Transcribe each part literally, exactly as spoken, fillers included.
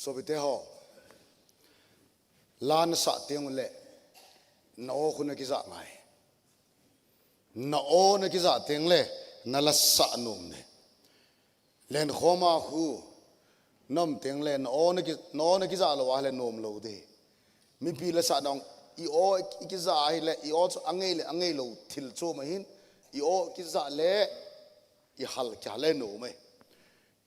Sopite ho, la nasah teng le, na aw khu nakija ngai. Na aw nakija teng le, na la sah nom ding. Lenkhom a khu, na um teng le, na aw naki, na aw nakija lou a le nom lou ding. Mipi la sah nong, i aw i kija hi le, i aw chu angei le, angei lou thil chu ma hin, i aw kija le, i hal kija le nom e.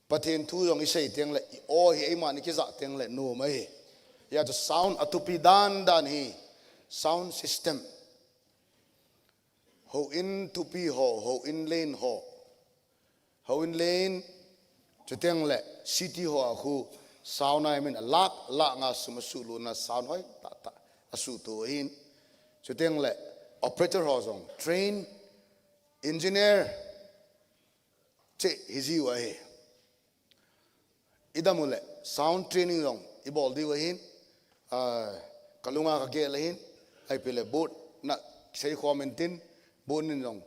Pathen thu jong i sei teng le, i aw hi eima nakija teng le, nom e. Hia chu sound a thupi dan dan hi, sound system. Houin thupi ho, houin len ho. Houin len, chuteng le city ho a khu sound a min a lakh, lakh nga sum a sulut na sound hoi tah tah a suhto ahin. Chuteng le operator ho jong, train, engineer, che hi jiu ahi. I dam u le, sound training jong i bol diu ahin, ah, ka lunga ka gel ahin, ahi pi le board na sei khom in tin, board nin jong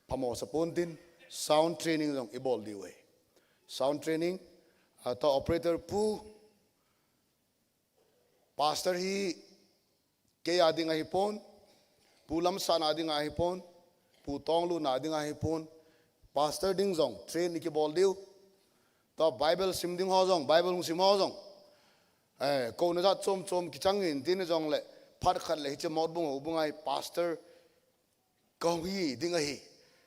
phamo sa pon tin, sound training jong i bol diu ahi. Sound training, ah, ta operator pu, pastor hi kei a ding ahi pon, pu Lamsan a ding ahi pon, pu Tonglu na ding ahi pon, pastor ding jong train i kibol diu. Ta Bible sim ding ho jong, Bible hung sim ho jong. Eh, ko na jat chom chom kichang in tin jong le, phat khat le hiche Motbung houbung a hi pastor ka hung hi ding ahi.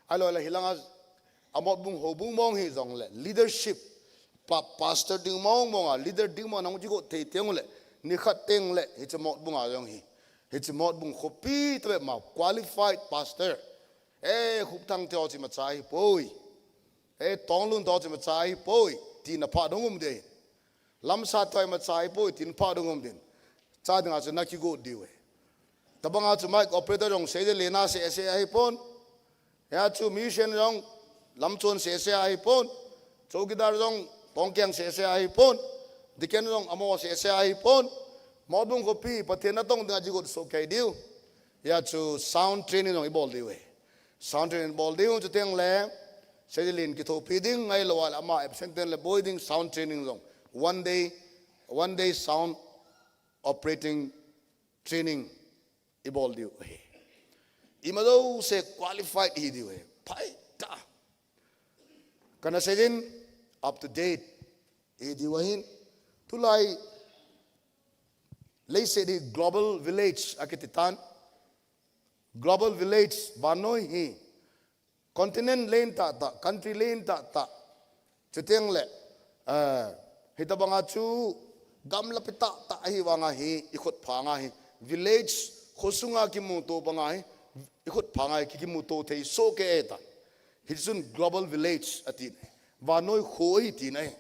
Ahilou le hilanga a Motbung houbung mong hi jong le leadership, pa, pastor ding mong mong a, leader ding mong a nang kigot thei teng u le, ni khat teng le hiche Motbung a jong hi, hiche Motbung khopi tabep ma qualified pastor. Eh, Khupthang te ho chi ma cha hi poi. Eh, Tonglun te ho chi ma cha hi poi. Ti na pha dong um ding. Lamsa te ho ma cha hi poi. Ti na pha dong um ding. Cha dinga chu na kigot diu e. Tabanga chu mic operator jong sei de le na se se ahi pon. Hia chu musician jong lamchon se se ahi pon. Chowkidar jong tongkeng se se ahi pon. Deacon jong amo se se ahi pon. Motbung khopi Pathen na tong dinga kigot soh kei diu. Hia chu sound training jong i bol diu e. Sound training bol ding, chuteng le, Seijilin kithopi ding, ahilou le ama absent ten le boi ding, sound training jong. One day, one day sound operating training i bol diu ahi. Ima jouse qualified i hi diu ahi. Phai ta. Kana seijin up to date i hi diu ahin. Tulai leiset hi global village akiti tan. Global village, vannoi hi continent len tah tah, country len tah tah. Chuteng le, eh, hitabanga chu gamlapi tah tah ahi vanga hi, i khut phanga hi, village, khosunga kimuto banga hi, i khut phanga hi, ki, kimuto thei soh kei e ta. Hichun global village ati. Vannoi kho ahi tina e.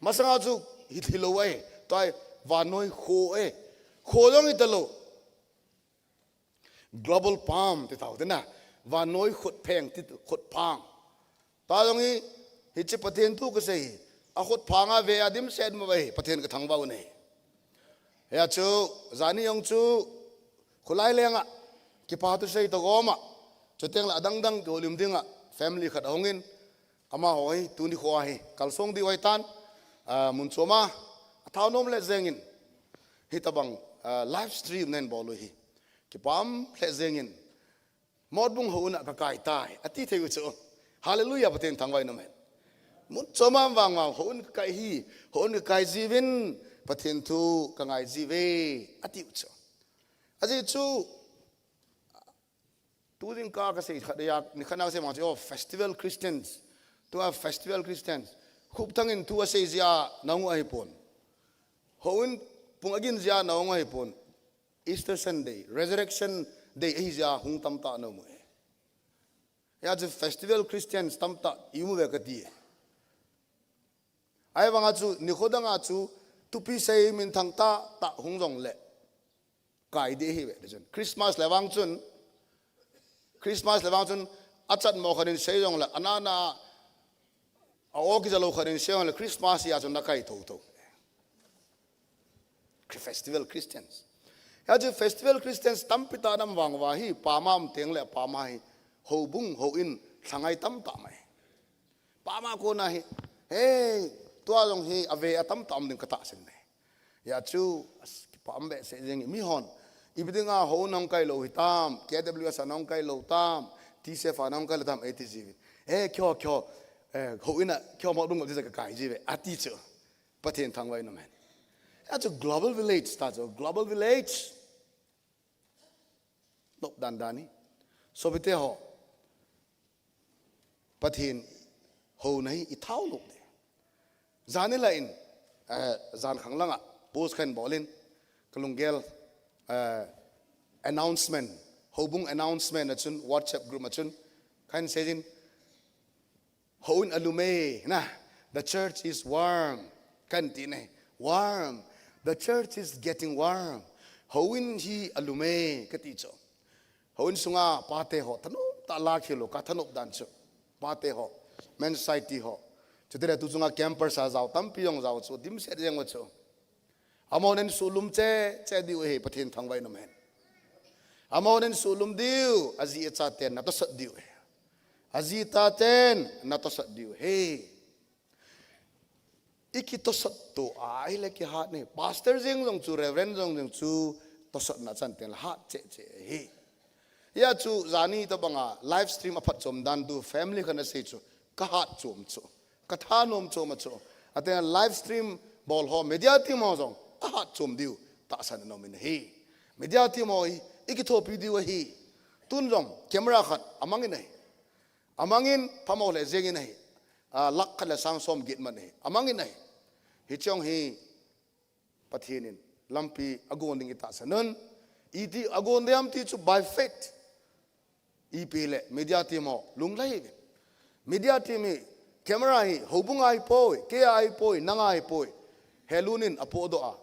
Masanga chu hi, hilou e. Tua hi vannoi kho e. Kho jong hi talou. Global palm ti tau te na. Vannoi khutpheng ti khutphang. Ta jong hi, hiche Pathen thu kasei hi. A khutphanga ve a dimset mo ve hi. Pathen ka thangvah u ahi. Hia chu, jani jong chu, khulai lenga. Kipa thu sei to goma. Chuteng le adang dang kihoulim dinga. Family khat ahungin. Amaho hi, tuni kho a hi. Kalsong diu ahi tan. Ah, mun choma. Athao nom le jengin. Hitabang, ah, live stream nen bol u hi. Kipah le jengin, Motbung houin a ka kai tai, ati thei u chu. Hallelujah, Pathen thangvah in amen. Mun choma vang vang houin ka kai hi, houin ka kai jiuvin, Pathen thu ka ngai jiuve, ati u chu. Ajeh chu, tu ding ka, kasei khat a, ni khat na kasei ma chu, oh, festival Christians. Tua festival Christians. Khupthang in thu asei jeh a nahung u ahi pon. Houin pung agin jeh a nahung u ahi pon. Easter Sunday, Resurrection Day, ahi jeh a hung tamtah na um e. Hia chu festival Christians tamtah i um uve kati e. Ahivanga chu, nikho danga chu, thupi sei minthang tah tah hung jong le. Kai ding ahi ve, chun. Christmas le vang chun, Christmas le vang chun, achat mo khat in sei jong le, ana na, a aw kija lou khat in sei jong le, Christmas hia chun na kai tho tho. Chri-, festival Christians. Hia chu festival Christians tampi tah nam vang uva hi, pama um teng le pama hi, houbung, houin, thlangai tamtah mai. Pama kona hi, hey, Tua jong hi ave atam tam ding katahsan e. Hijeh chun, as, kipa um behseh jeng e, mi hon. Ipi dinga houin a hung kai lou hitam, K W S a hung kai lou tam, T C F a hung kai lou tam, ati jiuvin. Eh, keiho, keiho, eh, houin a, keiho mo dungjuiya kakai jiuve, ati chu. Pathen thangvah in um hen. Hijeh chun global village, ta chu, global village. Nop dan dan hi. Sopite ho. Pathen houna hi i thao lou ding. Jan nilhah in, eh, jan khang langa, post kahin bol in, kalunggel, eh, announcement, houbung announcement a chun, WhatsApp group a chun, kahin sei jin, houin alum e, na, the church is warm, kahin ti ne, warm, the church is getting warm, houin hi alum e, kati chu. Houin sunga pate ho, thanop tah la khel u, ka thanop dan chu. Pate ho, Men Society ho. Chutile tu chunga campers a jao, tampi jong jao chu, dimset jeng u chu. Amahon suhlum cheh, cheh diu ahi, Pathen thangvah in um hen. Amahon suhlum diu, aji achaten natosot diu ahi. Aji achaten natosot diu ahi. I kitosot to ahile kihat ne. Pastor jeng jong chu, Reverend jeng jong chu, tosotna chan teng le hat cheh cheh ahi. Hijeh chun jani tabanga live stream a phatchom dan tu family khat in asei chu, ka hat chom chu, ka thanom chom a chu. Ate live stream bol ho, media team ho jong, ahat chom diu tahsan anom in ahi. Media team ho hi, i kithopi diu ahi. Tun jong, camera khat, amang in ahi. Amang in, phamo le jeng in ahi. A, lakh khat le sang som get man ahi. Amang in ahi. Hiche jong hi, Pathen in lampi agon ding i tahsan un. Iti agon ding ham ti chu by faith. Ipi le media team ho lunglhai ve. Media team hi camera hi houbung a ahipoi, kei a ahipoi, nang a ahipoi. Helun in apohdoh a.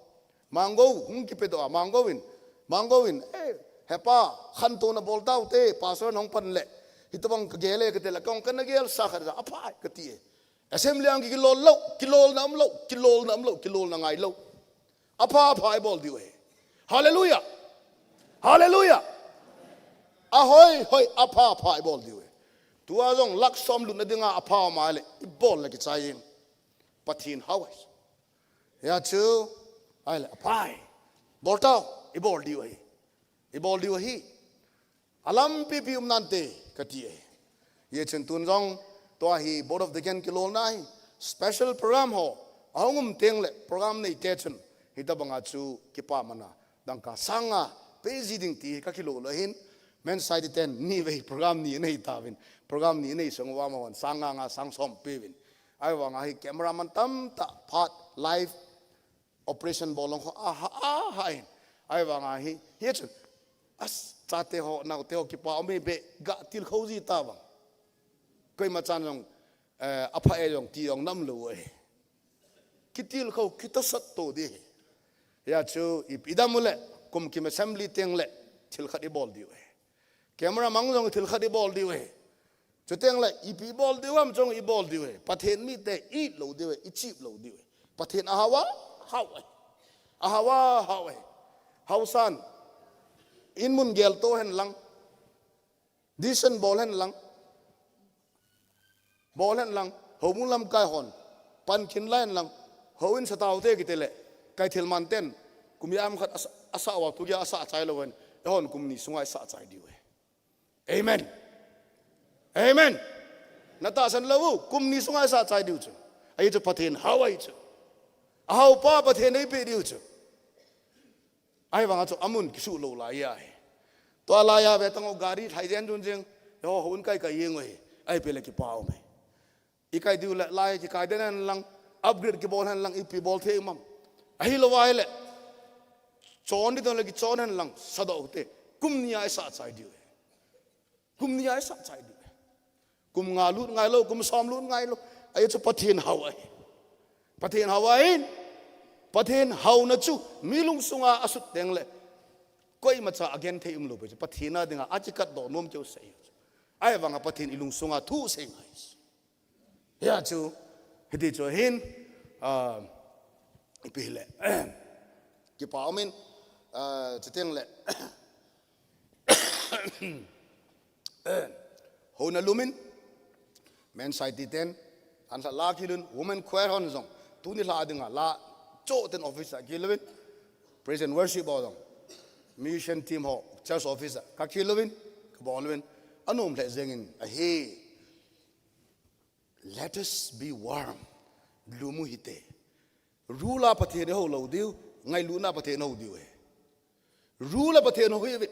Mango hung kipedoh a, Mango in, Mango in, eh, hepa, khantouna bol taute, pastor in hung pan le. Hitobang kagel e kati le, kong kana gel sa khat a, apha e kati e. Assembly a kilol lou, kilolna um lou, kilolna um lou, kilolna ngai lou. Apha, apha ibol diu ahi. Hallelujah. Hallelujah. Ahoi, hoi, apha, apha ibol diu ahi. Tua jong lakh som lutna dinga apha um a le, ibol le kichai in. Pathen hao ahi. Hijeh chun, ahile, apha e. Bol tao, ibol diu ahi. Ibol diu ahi. Alampi pi um nante, kati e. Hijeh chun tun jong, tua hi Board of Deacon kilolna hi, special program ho, ahung um teng le, program neite chun, hitobanga chu kipa mana, dangka sang nga, pe ji ding ti hi kakilo lou ahin, Men Society ten, nivei program ni nei tauvin, program ni nei sung uva amahon, sang nga nga, sang som peuvin. Ahivanga hi cameraman tamtah, phat, live, operation bol jong ho, aha, aha in. Ahivanga hi, hichun. As, chate ho, naote ho, kipa um e be, ga tilkhou ji tavang. Koima chan jong, eh, apha e jong, ti jong nam lou e. Kitilkhou, kitosot to ding ahi. Hijeh chun, i, idam u le, kum kim assembly teng le, thil khat ibol diu ahi. Camera mang jong thil khat ibol diu ahi. Chuteng le, ipi ibol diu ham jong ibol diu ahi. Pathen mite, i it lou diu ahi, i chip lou diu ahi. Pathen ahao a, hao ahi. Ahao a, hao ahi. Haosan. In mun gelto hen lang. Decision bol hen lang. Bol hen lang. Houbung lamkai hon. Pan khin lai hen lang. Houin sa taute kiti le. Kai thil man ten. Kum ijat ham khat asa, asa uva tu kia asa chai lou hen. Eihon kum ni sunga isa chai diu ahi. Amen. Amen. Na tahsan lou u, kum ni sunga isa chai diu chu. Ahi chu Pathen hao ahi chu. Ahao pa Pathen eipeh diu chu. Ahivanga chu amun kisu lou lai ahi. Tua laiya ve tang u gari thai jen jun jeng. Eiho, houin kai kai jeng u ahi. Ahi peh le kipa um e. I kai diu le, lai kikai den hen lang, upgrade kibol hen lang, ipi bol thei um am. Ahilou vai le, chon di don le kichon hen lang, sadoh u te, kum ni a isa chai diu ahi. Kum ni a isa chai diu ahi. Kum nga lut ngai lou, kum som lut ngai lou. Ahi chu Pathen hao ahi. Pathen hao ahin. Pathen haona chu, mi lungsunga asut teng le. Koima cha agenthei um lou pi chu. Pathen a dinga, achi katdoh nom keu sei. Ahivanga Pathen i lungsunga thu sei ngai. Hijeh chun, hiti chu hin, ah, ipi hile. Kipa um in, ah, chuteng le. Houin alum in, Men Society ten, ansa la khel un, women choir hon jong, Tuni lha dinga la cho ten office a kilouvin, praise and worship bol dong, mission team ho church office a ka kilouvin, ka bol uvin, anom lheh jengin ahi. Let us be warm. Lum u hite. Rule a Pathen ho lou diu, ngailutna Pathen ho diu e. Rule a Pathen ho hi ve.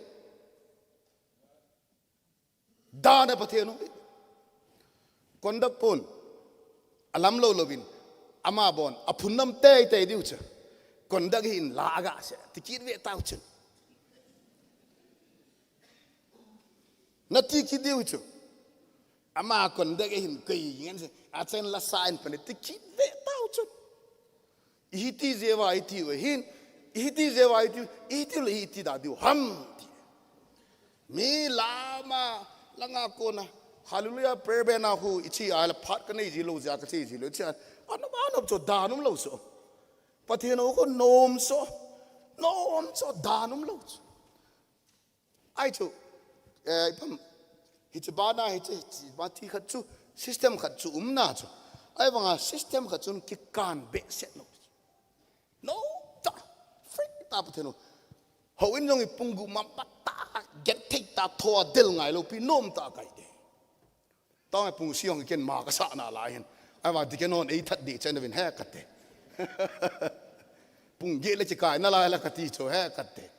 Dan a Pathen ho hi. Conduct pon. Alam lou louvin. Ama bon. Aphun nam tei tei diu chu. Conduct hin la aga se. Tikit ve tau chu. Nati kit diu chu. Ama conduct hin kei ngen se. Achen la sa in pane tikit ve tau chu. Ihiti jeh uva iti u hin, ihiti jeh uva iti, ihiti le ihiti da diu ham ti. Mi lama, langa kona, hallelujah, prayer band a hu, ichi a la phat ka nei ji lou jeh a ka chi ji lou, ichi a, anop, anop chu dan um lou chu. Pathen ho ko nom chu, nom chu dan um lou chu. Ahi chu, eh, ipam, hiche bana, hiche, hiche ba ti khat chu, system khat chu umna chu. Ahivanga system khat chun kikan behseh lou. Nom ta, free ta Pathen ho. Houin jong ipung gup ma pat ta, get thei ta, tho a del ngai lou pi nom ta kai te. Tang pung sih hong ken ma ka sa na lai hin. Ahivang ti ken hon ei that ding chen vin he kate. Pung get le chi kai na lai la kati chu he kate.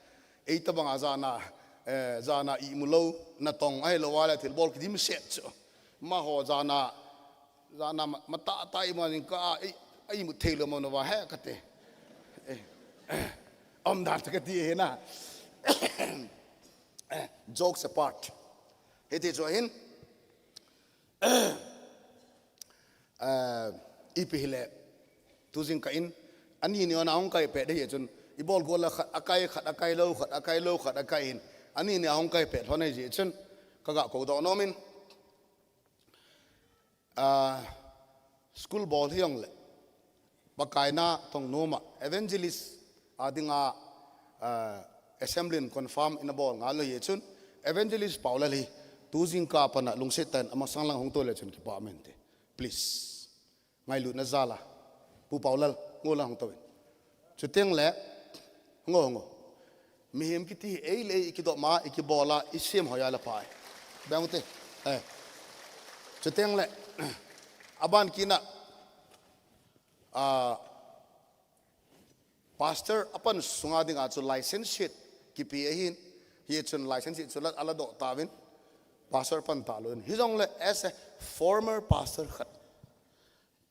Ei tabang a jana, eh, jana imu lou, natong ahilou le thilbol kidim set chu. Amaho jana, jana ma, mata ta imu ning ka, ei, ei mu thei lou mo no va he kate. Eh, eh, um dan ta kati he na. Eh, jokes apart. Hiti chu hin, eh, ipi hile, tu jingkah in, ani ni ana hung kai pet ding hi chun, ibol gol a khat akai, khat akai lou, khat akai lou, khat akai hin, ani ni a hung kai pet lhon ahi jeh chun, ka ga kou doh nom in, ah, school bol hi jong le, Pakai na tong nom a, evangelist a dinga, ah, assembly in confirm in abol ngal lou hi chun, evangelist Paulal hi, tu jingkah a pat a lungset tah in amasang lang hung tou le chun kipa um inte. Please. Ngailutna jal a. Pu Paulal, ngol a hung tou in. Chuteng le, ngo, ngo. Mihem kiti hi ei le ei i kidoh ma, i kibol a, i sem hoi a la pha e. Beng u te. Eh. Chuteng le, aban kit na, ah, pastor apan sunga dinga chu license sheet kipe ahin, hichun license sheet chu la, ala doh tauvin, pastor pan talou in. Hijong le as a former pastor khat,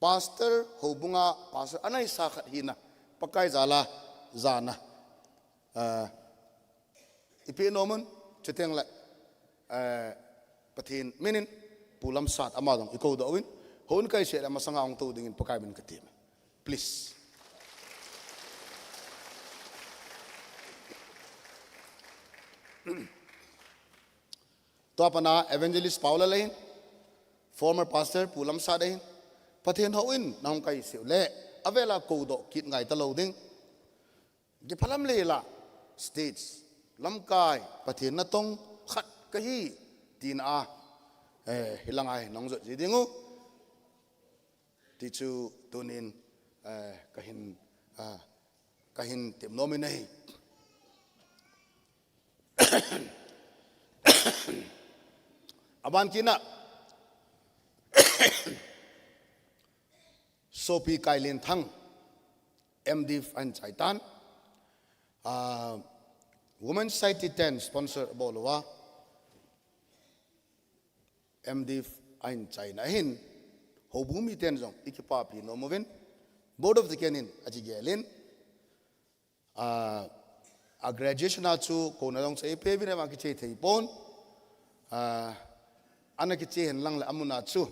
pastor, houbunga pastor, anai sa khat hina, Pakai jal a, jana. Ah, ipi nom un, chuteng le, ah, Pathen min in, Pu Lamsat ama jong i kou doh uvin, hon kai se le masanga hung tou ding in Pakai min ka ti. Please. Tua pat a evangelist Paulal ahin, former pastor Pu Lamsat ahin, Pathen hou in na hung kai seh u le, avel a kou doh kit ngai talou ding. Kiphalam le la, stage, lamkai, Pathen natong khat kahi, tina a, eh, hilang a hi nahung jot ji ding u. Ti chu tunin, eh, kahin, ah, kahin tem nom in ahi. Aban kit na, Sopi Kailenthang, M.Div ahin chai tan. Ah, Women Society ten sponsor bol uva. M.Div ahin chaina ahin, houbung miten jong i kipapi nom uvin, Board of Deacon in achi gel in, ah, a graduation a chu kouna jong chu eipeh uvin, ama kichai thei pon, ah, ana kichai hen lang le amun a chu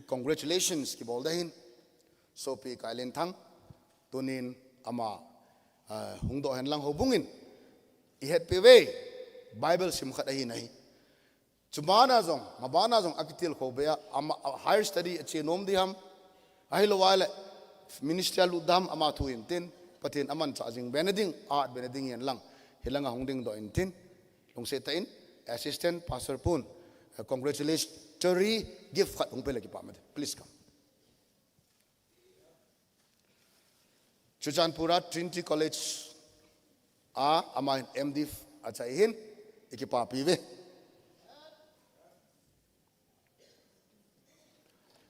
congratulations kibol ding ahin, Sopi Kailenthang, tunin ama, ah, hung doh hen lang houbung in i hetpeh uve, Bible sim khat ahin ahi. Chubana jong, mabana jong akitilkhou be a, ama, a higher study ache nom ding ham, ahilou le ministry a lut ding ham ama thu in tin, Pathen amanchah jing be na ding, a at be na ding hen lang, hilang a hung ding doh in tin, lungset tah in, Assistant Pastor Pun, a congratulatory gift khat hung pe le kipa mate. Please come. Churachandpur a Trinity College a, ama hin M.Div achai ahin, ikipapi uve.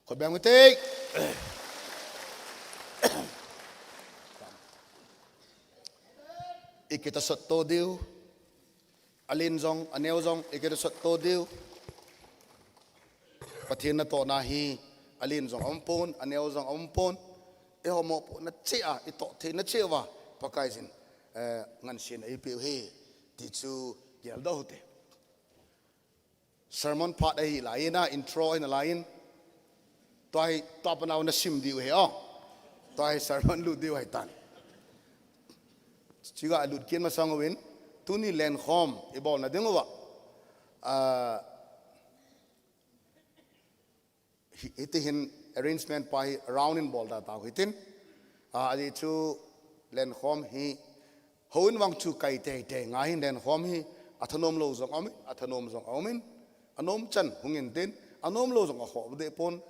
Khut beng ute. Ikitosot to diu. Alen jong, aneo jong, ikitosot to diu. Pathen natohna hi, alen jong aumpon, aneo jong aumpon. Eiho mopohna cheh a, itoh theina cheh uva, Pakaiyin, eh, ngansena eipeh u ahi, ti chu geldoh u hite. Sermon phat ahi lai in, a intro ahi nalai in. Tua hi, tua panau nasim diu ahi, o. Tua hi sermon lut diu ahitan. Chua lut kit masang uvin, tuni lenkhom ibolna ding uva. Ah, hi-, hiti hin arrangement pa hi round in bol da tau hitin. Ah, ajeh chu lenkhom hi houin vang chu kai teitei ngai hin lenkhom hi athanom lou jong aumin, athanom jong aumin, anom chan hung intin, anom lou jong akhoh deh pon,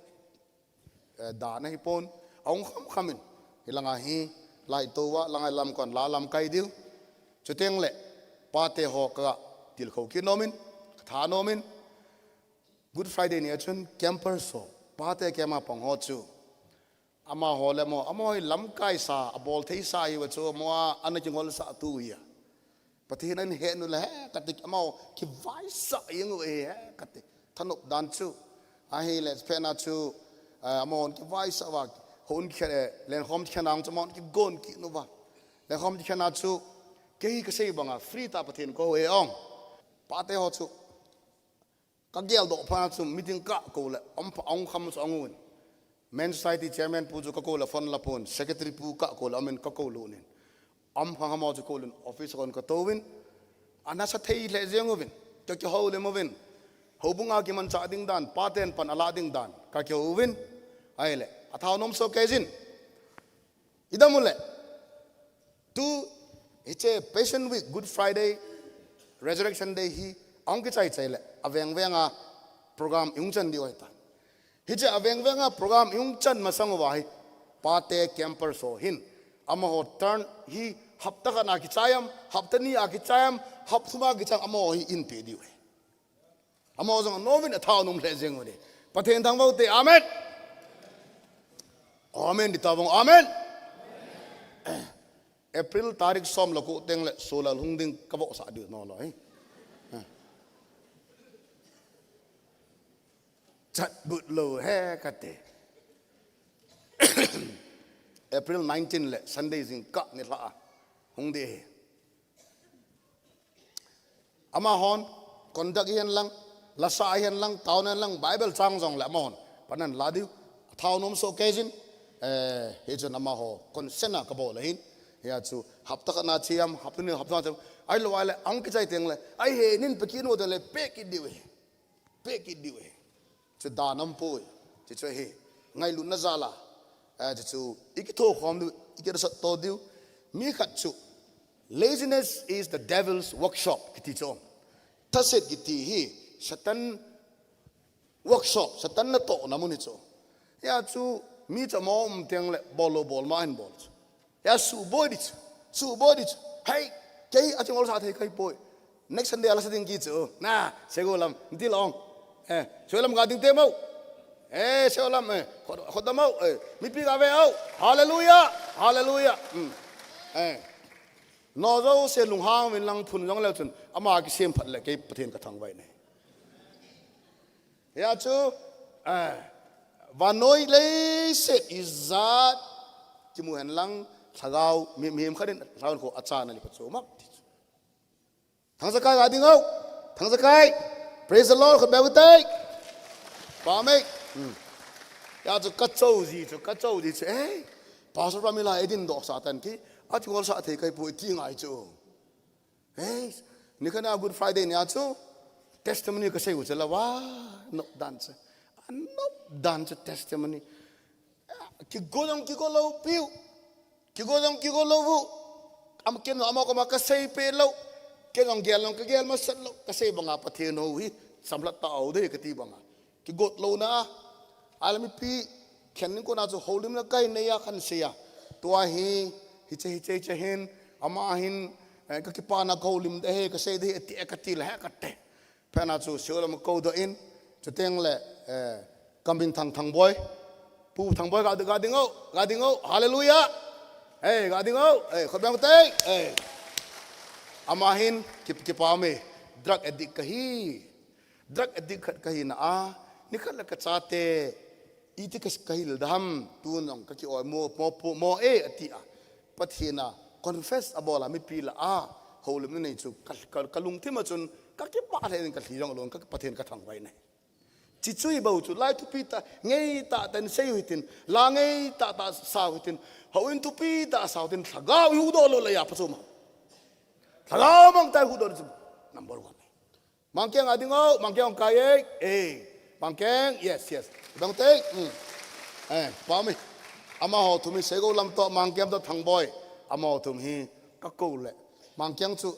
eh, dan ahipon, ahung kham kham in, hilanga hi, lai tou a, langa lam kon la lamkai diu. Chuteng le, pate ho katilkhou kit nomin, katha nomin, Good Friday ni a chun campers ho, pate camp a pang ho chu. Amaho le amaho, amaho hi lamkai sa, abol thei sa hiuva chu, amaho a, ana kingol sah tu hi a. Pathen in ahin het u le he, kati, amaho, kivaisah jeng u ahi he, kati. Thanop dan chu. Ahile, phat na chu, eh, amaho kivaisah uva, houin kikhen, eh, lenkhom kikhen a chu, amaho kigon kit uva. Lenkhom kikhen a chu, kei hi kasei banga, free tah Pathen kahou ahi ong. Pate ho chu, Ka geldoh phat chu meeting kakou le, aum pha, aum kham chu aum in. Men Society Chairman pu chu kakou le phone la pon, Secretary pu kakou le, aum in kakou lou in. Aum pha kham chu kou le, office kon katou in. Ana sa thei lheh jeng uvin, ka kihoulim uvin. Houbung a kimanchah ding dan, paten pan ala ding dan, ka kihou uvin. Ahile, athao nom soh kei jin. Idam u le. Tu, hiche Passion Week, Good Friday, Resurrection Day hi, ahung kichai chai le, aveng veng a program ihung chan diu ahitan. Hiche aveng veng a program ihung chan masang uva hi, pate campers ho hin, amaho turn hi, hapta khat na kichai am, hapta ni a kichai am, hapta thum a kichai am, amaho hi inpeh diu ahi. Amaho jong anom in athao nom lheh jeng u ahi. Pathen thangvah u hite, amen. Amen, di tavang, amen. April tarik som le ko teng le solar hung ding kavohsah diu nom lou, eh. Chat but lou he kati. April nineteen le Sunday jingkah nilhah a hung ding ahi. Amahon, conduct hihen lang, lasa hihen lang, taona hihen lang, Bible chang jong le amahon, pan ahin la diu, athao nom soh kei jin, eh, hichun amaho, consent a kabol ahin, hia chu, hapta khat na chi am, hapta ni, hapta na chi am, ahilou ahile, ahung kichai teng le, ahi he, nin pe kit nom teng le, pe kit diu ahi. Pe kit diu ahi. Chu dan aum poi. Chu chu ahi. Ngailutna jal a. Eh, chu chu, ikitho khom diu, ikitosot to diu. Mi khat chu, "Laziness is the devil's workshop," kiti chu. Thaset kiti hi, Satan workshop, Satan natohna mun hi chu. Hia chu, mi chu amaho um teng le, bol lou bol ma ahin bol chu. Hia suboi di chu, suboi di chu. Hei, kei a chingol sa thei kahi poi. Next Sunday a lasa ding kiti chu. Na, sego lam, nti long. Eh, sego lam ga ding te mo. Eh, sego lam, eh, khot, khot da mo, eh, mipi ga ve o. Hallelujah, hallelujah. Hmm. Eh. Nao jouse lunghang uvin lang phun jong leu chun, ama kisem phat le kei Pathen kathangvah e. Hia chu, eh, vannoi leiset ijat, kimu hen lang, lhagao, mi, mihem khat in, lhagao kho achan ali phat chu mak ti chu. Thangsakai ga ding o, Thangsakai, praise the Lord, khut beng u hite. Pamei. Hmm. Hia chu kachou ji chu, kachou ji chu, eh, Pastor Pamela edin doh Satan ki, a chingol sa thei kahi poi ti ngai chu. Hei, nikhat na Good Friday nia chu, testimony kasei u chu la va, nop dan chu. Anop dan chu testimony. Kigo jong kigo lou piu. Kigo jong kigo lou u. Am ken jong amaho koma kasei peh lou. Ken jong gel jong kagel masat lou. Kasei banga Pathen hou hi, samlat tao dei kati banga. Kigot louna a, ahile mipi, khen ning kona chu houlimna kahin nei a kahin sei a. Tua hi, Hiche, hiche, hiche hin, ama hin, eh, ka kipana ka houlim de he, ka sei de he, ati, eh, ka ti le he, ka te. Phat na chu, Seolam ko doh in, chuteng le, eh, ka min Thang, Thangboi. Pu Thangboi ga, ga ding o, ga ding o, hallelujah. Eh, ga ding o, eh, khut beng te, eh. Ama hin, ki, kipa me, drug addict ka hi. Drug addict khat ka hi na a, ni khat le ka chate, iti ka, ka hil dam, tun jong ka ki oi mo, mo, mo, mo e, ati a. Pathen a, confess a bol a, mipi lah a, houlim na nei chu, ka, ka, ka lungthim a chun, ka kipa le in ka hli jong lon, ka Pathen ka thangvah in ahi. Chi chu hi bou chu, lai thupi tah, ngei tah tah in sei u hitin, la ngei tah tah sa u hitin, houin thupi tah sa u hitin, lhagao i huhdoh lou le a pha chu ma. Lhagao mang tah i huhdoh chu, number one. Mangkeng a ding o, Mangkeng kai e, eh. Mangkeng, yes, yes. Dang te, mm. Eh, pa mi. Amaho thum hi Seigo lam toh, Mangkeng toh Thangboi. Amaho thum hi ka ko le. Mangkeng chu,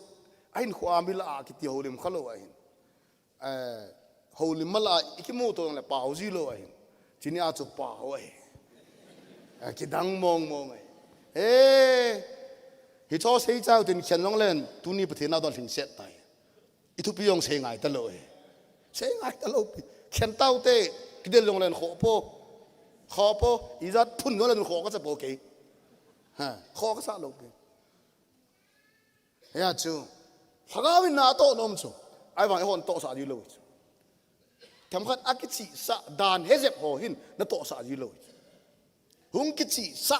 ahin khu a mi lah a kiti houlim kha lou ahin. Eh, houlim ma lah a, i kimu to le pao ji lou ahin. Chini a chu pao ahi. Eh, kidang mong mong ahi. Eh, hi cho sei chau tin khen long len, tuni Pathen a don hing set tai. I thupi jong sei ngai ta lou e. Sei ngai ta lou pi. Khen tau te, kidel jong len kho po. Kho po, i jat phun jong len kho ka cha po kei. Ha, kho ka cha lou pi. Hia chu. Lhagao in na toh nom chu. Ahivang i hon toh sa di lou chu. Themkhat a kichih sa dan he jep ho hin na toh sa di lou chu. Hung kichih sa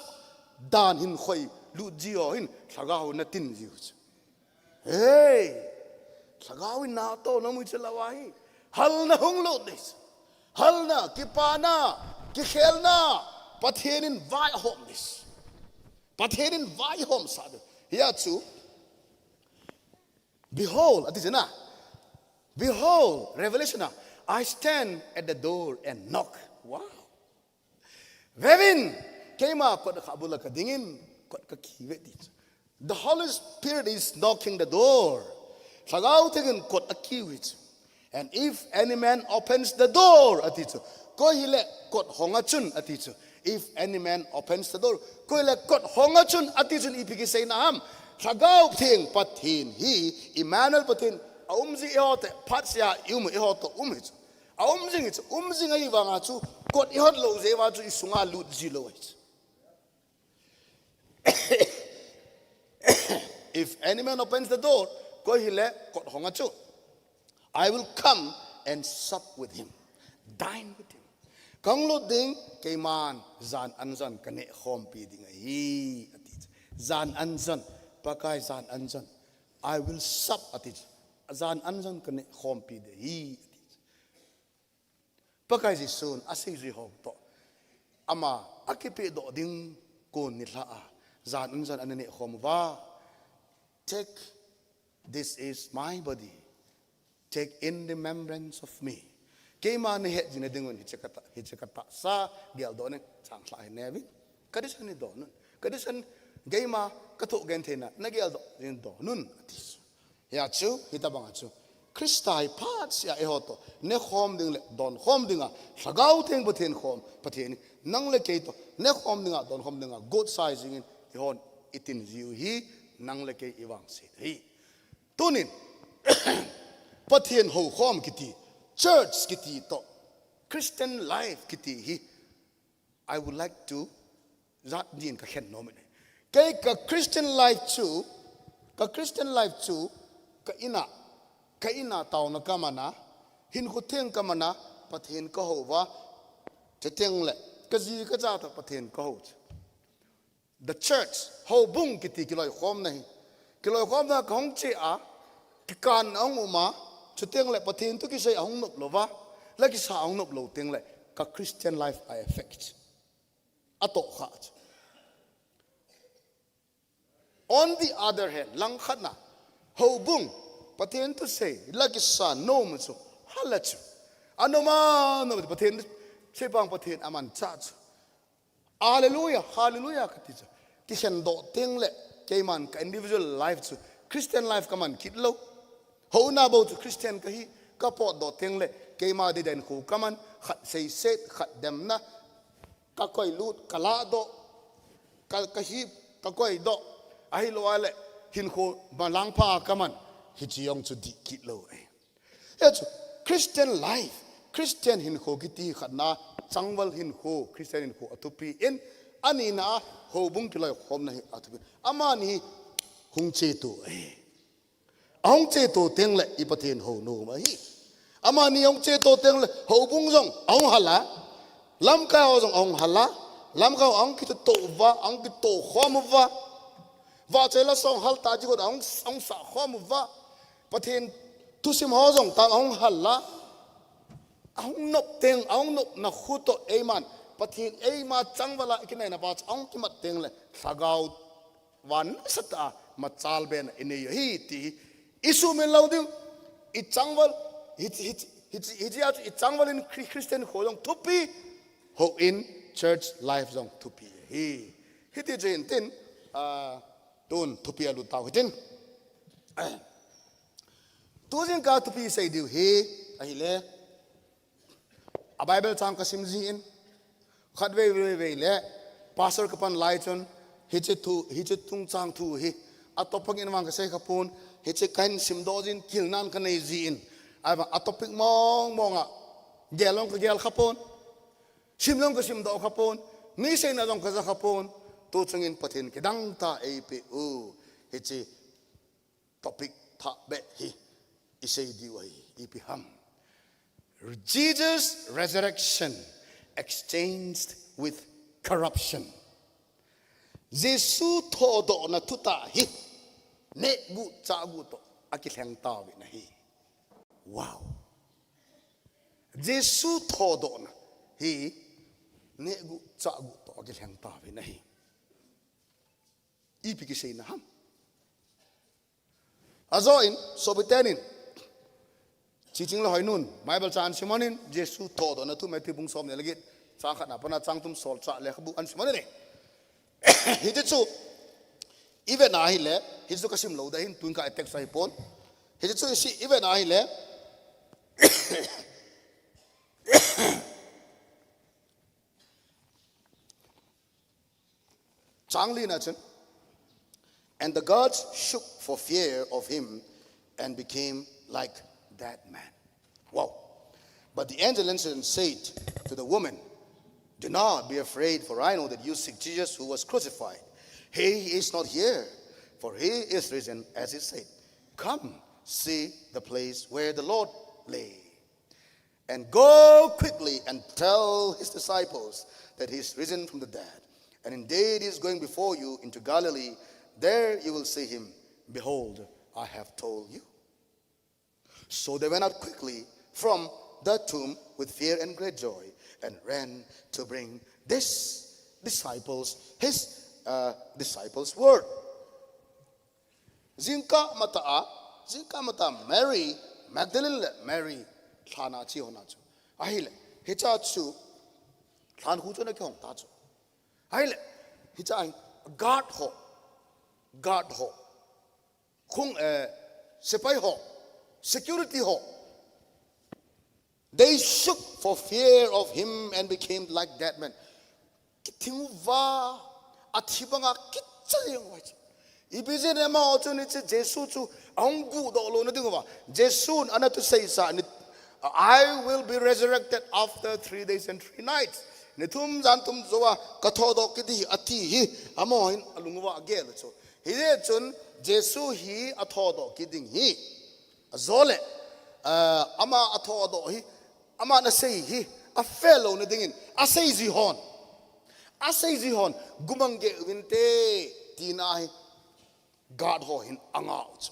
dan hin khoi lut ji ho hin lhagao na tin ji u chu. Hey! Lhagao in na toh na mu che la wa hi. Hal na hung lut dis. Hal na, kipana, kikhelna, Pathen in vai hom dis. Pathen in vai hom sa dis. Hia chu. Behold, ati chu na. Behold, Revelation na. I stand at the door and knock. Wow. Vevin, keima kot kha bula ka dingin, kot ka kive ti. The Holy Spirit is knocking the door. Lhagao Theng in kot akive chu. And if any man opens the door, ati chu. Koi hile kot hong a chun, ati chu. If any man opens the door, koi hile kot hong a chun, ati chun ipi kisei na ham. Lhagao Theng Pathen hi, Emmanuel Pathen, a um ji i ho te, phat sia i um i ho to um hi chu. A um jing hi chu, um jing ahi vanga chu, kot i hot lou jeh va chu i sunga lut ji lou ahi chu. If any man opens the door, koi hile kot hong a chu, I will come and sup with him, dine with him. Kang lut ding, keiman jan anjan ka neh khompi ding ahi, ati chu. Jan anjan, Pakai jan anjan. I will sup, ati chu. Jan anjan ka neh khompi ding ahi, ati chu. Pakai Jesun asei ji ho toh. Ama akipehdoh ding kon nilhah a. Jan anjan ana neh khom uva. Take, this is my body. Take in remembrance of me. Keima nahet jing na dingun hiche ka ta, hiche ka tahsa geldoh ning, changlhah hi neuvin. Ka thisan hi don un. Ka thisan keima ka thoh gentheina na geldoh jing don un, ati. Hia chu, hitabang a chu. Christa hi phat sia eiho toh, neh khom ding le, don khom dinga, Lhagao Theng Pathen khom, Pathen in, nang le kei toh, neh khom dinga, don khom dinga, got sai jingin, eihon, i tin jiu hi, nang le kei i vangset hi. Tunin, Pathen houkhom kiti, church kiti toh, Christian life kiti hi, I would like to, jat din ka khen nom in. Kei ka Christian life chu, ka Christian life chu, ka in a, ka in a taona ka man a, hinkho theng ka man a, Pathen ka hou uva, chuteng le, ka ji ka cha toh Pathen ka hou chu. The church, houbung kiti kiloikhomna hi. Kiloikhomna ka hung che a, kikan a hung um a, chuteng le Pathen thu kisei a hung nop lou va, la kisa a hung nop lou teng le, ka Christian life a affect. A toh kha chu. On the other hand, langkhat na, houbung, Pathen thu sei, la kisa nom chu, hala chu. A nom a, nom Pathen, sei pang Pathen a manchah chu. Hallelujah, hallelujah, ka ti chu. Kikhen doh teng le, keiman ka individual life chu, Christian life ka man kit lou. Houna bou chu Christian ka hi, ka potdoh teng le, keima design khu ka man, khat seiset, khat demna, ka koilut, ka lahdoh, ka, ka hip, Ka koi doh. Ahilou a le, hinkho malang pha ka man. Hichi jong chu dih kit lou e. Hichu, Christian life, Christian hinkho kiti khat na, changval hinkho, Christian hinkho athupi in, anina a, houbung kiloikhomna hi athupi. Amani hung cheto e. Ahung cheto teng le i Pathen hou nom ahi. Amani ahung cheto teng le houbung jong ahung hal a. Lamkai ho jong ahung hal a. Lamkai ho ahung kitoto uva, ahung kito khom uva. Vahchoi la song hal ta ji got ahung, ahung sa khom uva. Pathen thusim ho jong ta ahung hal a. Ahung nop teng, ahung nopna khu toh eiman. Pathen eima changval a i kinaina pa chu ahung kimat teng le. Lhagao van nasatah a machal bena i nei u ahi ti hi i sumil lou diu. I changval, hi, hi, hi, hi, hi, hi, i changval in Chri-, Christian kho jong thupi, houin church life jong thupi ahi. Hiti chu hin tin, ah, tun thupi alut tau hitin. Tujing ka thupi sei diu hi, ahile. A Bible chang ka sim jin, khatvei vei vei le, pastor ka pan lai chun, hiche thu, hiche chungchang thu hi, a topic in vang ka sei kha pon, hiche kahin sim doh jin, kilnan ka nei jin, ahivang a topic mong mong a, gel jong ka gel kha pon, sim jong ka sim doh kha pon, mi seina jong ka ja kha pon, tu chungin Pathen kidang tah eipeh u, hiche topic thah beh hi i sei diu ahi, ipi ham. Jesus' resurrection exchanged with corruption. Jesu thodohna thutah hi nehguh chahguh toh akilheng tauvin ahi. Wow. Jesu thodohna hi nehguh chahguh toh akilheng tauvin ahi. Ipi kiseina ham. Ajo in, sopite nin, chiching le hoinun, Bible chang simon in, Jesu thodohna thu Matthew bung som ni le get, chang khat na pana chang thum solchah lekhabu an simon in. Hiche chu, i vet na ahile, hiche chu ka sim lou ding ahin, tun ka text ahi pon. Hiche chu i si, i vet na ahile. Chang lina chun, and the guards shook for fear of him and became like dead men. Wow. But the angel answered and said to the woman, "Do not be afraid, for I know that you seek Jesus who was crucified. He is not here, for he is risen as he said. Come, see the place where the Lord lay." And go quickly and tell his disciples that he is risen from the dead. And indeed, he is going before you into Galilee. There you will see him. Behold, I have told you. So they went out quickly from the tomb with fear and great joy and ran to bring this disciples, his, uh, disciples' word. Jingkah matah a, jingkah matah a Mary Magdalene le Mary lhan a che hon a chu. Ahile, hiche a chu, lhan khu chu ana kihong ta chu. Ahile, hiche a guard ho, guard ho, khung, eh, sepai ho, security ho. They shook for fear of him and became like dead men. Kithing uva, athi banga kicha jeng uva chu. Ipi jeh in amaho chun hiche Jesu chu ahung guhdoh louna ding uva. Jesu'n ana thusei sa ni, "I will be resurrected after three days and three nights." Ni thum jan thum jouva ka thodoh kit ding ati hi, amaho hin alung uva agel chu. Hijeh chun Jesu hi athodoh kit ding hi. Ajole, ah, ama athodoh hi, ama ana sei hi, afe louna dingin, asei ji hon. Asei ji hon, gumang geh uvinte, tina hi, guard ho hin anga u chu.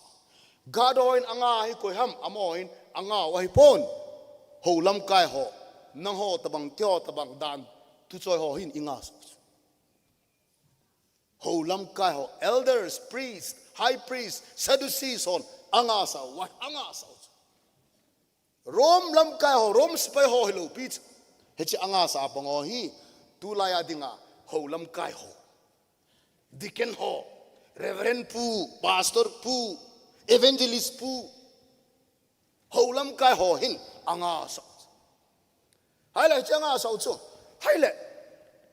Guard ho hin anga hi koi ham, amaho hin anga u ahi pon. Hou lamkai ho, nangho tabang, keiho tabang dan, thuchoi ho hin i nga sah u chu. Hou lamkai ho, elders, priest, high priest, Sadducees hon, anga sah u, anga sah u. Rome lamkai ho, Rome sepai ho hilou pi chu. Hiche anga sah a pang ho hi, tulai a dinga, hou lamkai ho. Deacon ho, Reverend pu, Pastor pu, Evangelist pu. Hou lamkai ho hin anga sah u. Ahile, hiche anga sah u chu. Ahile,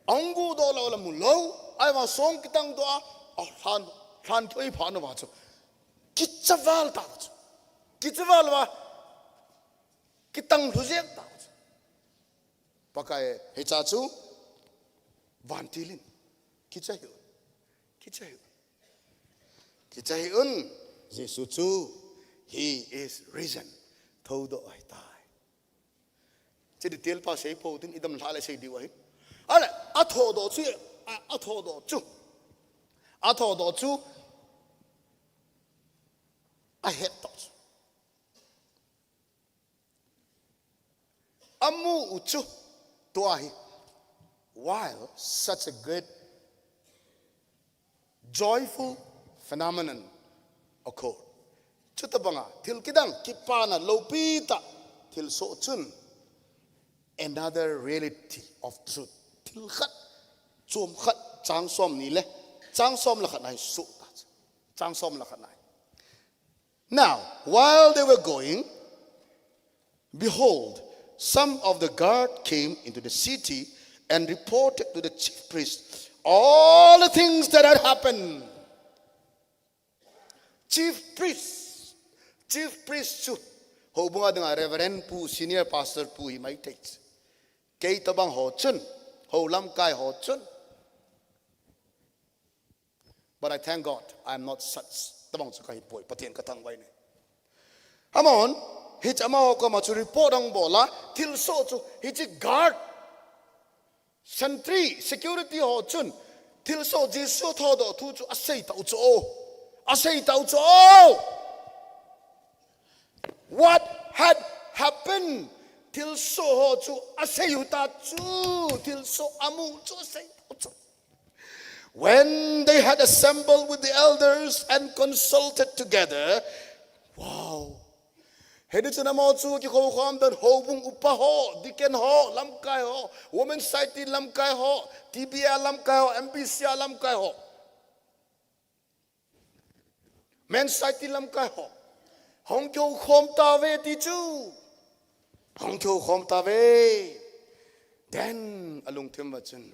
ahung guhdoh lou le mu lou. Ahivang song kitang doh a, Alhan, lhan thoi pha na va chu. Kichaval ta chu. Kichaval va. Kitang lhu jeng ta chu. Pakai hicha chu. Vantilin. Kicha hi un. Kicha hi un. Kicha hi un. Jesu chu. He is risen. Thodoh ahitai. Che detail pa sei po tin idam lha le sei diu ahi. Ale, athodoh chu, a, athodoh chu. Athodoh chu. Ahet toh chu. Amu u chu. Tua hi. While such a great joyful phenomenon occurred. Chutabanga, thil kidang kipana lopi ta, thil soh chun, another reality of truth. Thil khat, chom khat, chang som ni le, chang som le khat nai soh ta. Chang som le khat nai. Now, while they were going, behold, some of the guard came into the city and reported to the chief priest all the things that had happened. Chief priest, chief priest chu, houbung a dinga Reverend pu, senior pastor pu hi mai thei. Kei tabang ho chun, ho lamkai ho chun. But I thank God, I am not such. Tabang chu kahi poi, Pathen kathangvah e. Amahon, hiche amaho koma chu report ahung bol a, thilsoh chu, hiche guard, sentry, security ho chun, thilsoh Jesu thodoh thu chu asei tau chu o. Asei tau chu o. What had happened? Thilsoh ho chu asei u ta chu, thilsoh amu chu asei tau chu. When they had assembled with the elders and consulted together, wow. Hiti chun amaho chu kikhoukhom tan houbung upa ho, deacon ho, lamkai ho, women society lamkai ho, T B A lamkai ho, M B C a lamkai ho. Men society lamkai ho. Hung kikhoukhom tauve ti chu. Hung kikhoukhom tauve. Then, alungthim uva chun,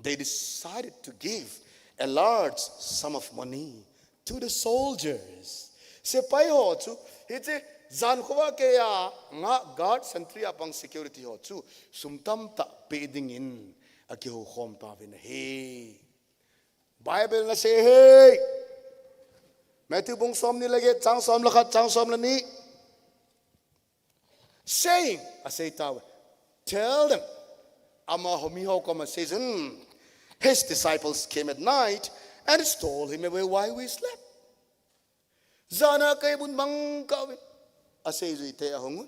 they decided to give a large sum of money to the soldiers. Sepai ho chu, hiche, jan khovah keiya, nga guard sentry a pang security ho chu, sum tamtah pe dingin, akikhoukhom tauvin ahi. Bible in asei e. Matthew bung som ni le get, chang som le khat, chang som le ni. Saying, asei tauve. Tell them. Amaho miho koma asei chun. His disciples came at night and stole him away while we slept. Jana kei bun mang kah uvin. Asei jui te ahung un.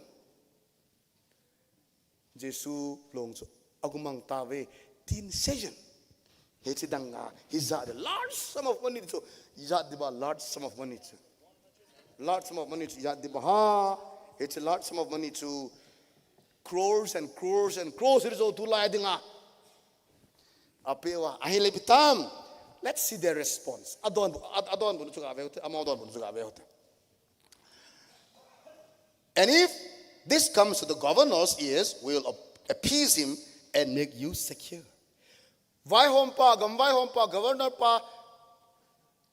Jesu long chu agumang tauve tin seiyin. Hiche dang a, hijat a large sum of money chu, hijat diba large sum of money chu. Large sum of money chu, hijat diba ha, hiche large sum of money chu, crores and crores and crores hijou tulai dinga. Apeuva, ahile ipi tam. Let's see their response. Adonbut, ad-, adonbut chu gave u hite, ama adonbut chu gave u hite. And if this comes to the governor's ears, we will ap-, appease him and make you secure. Vaihompa, gam vaihompa, governor pa,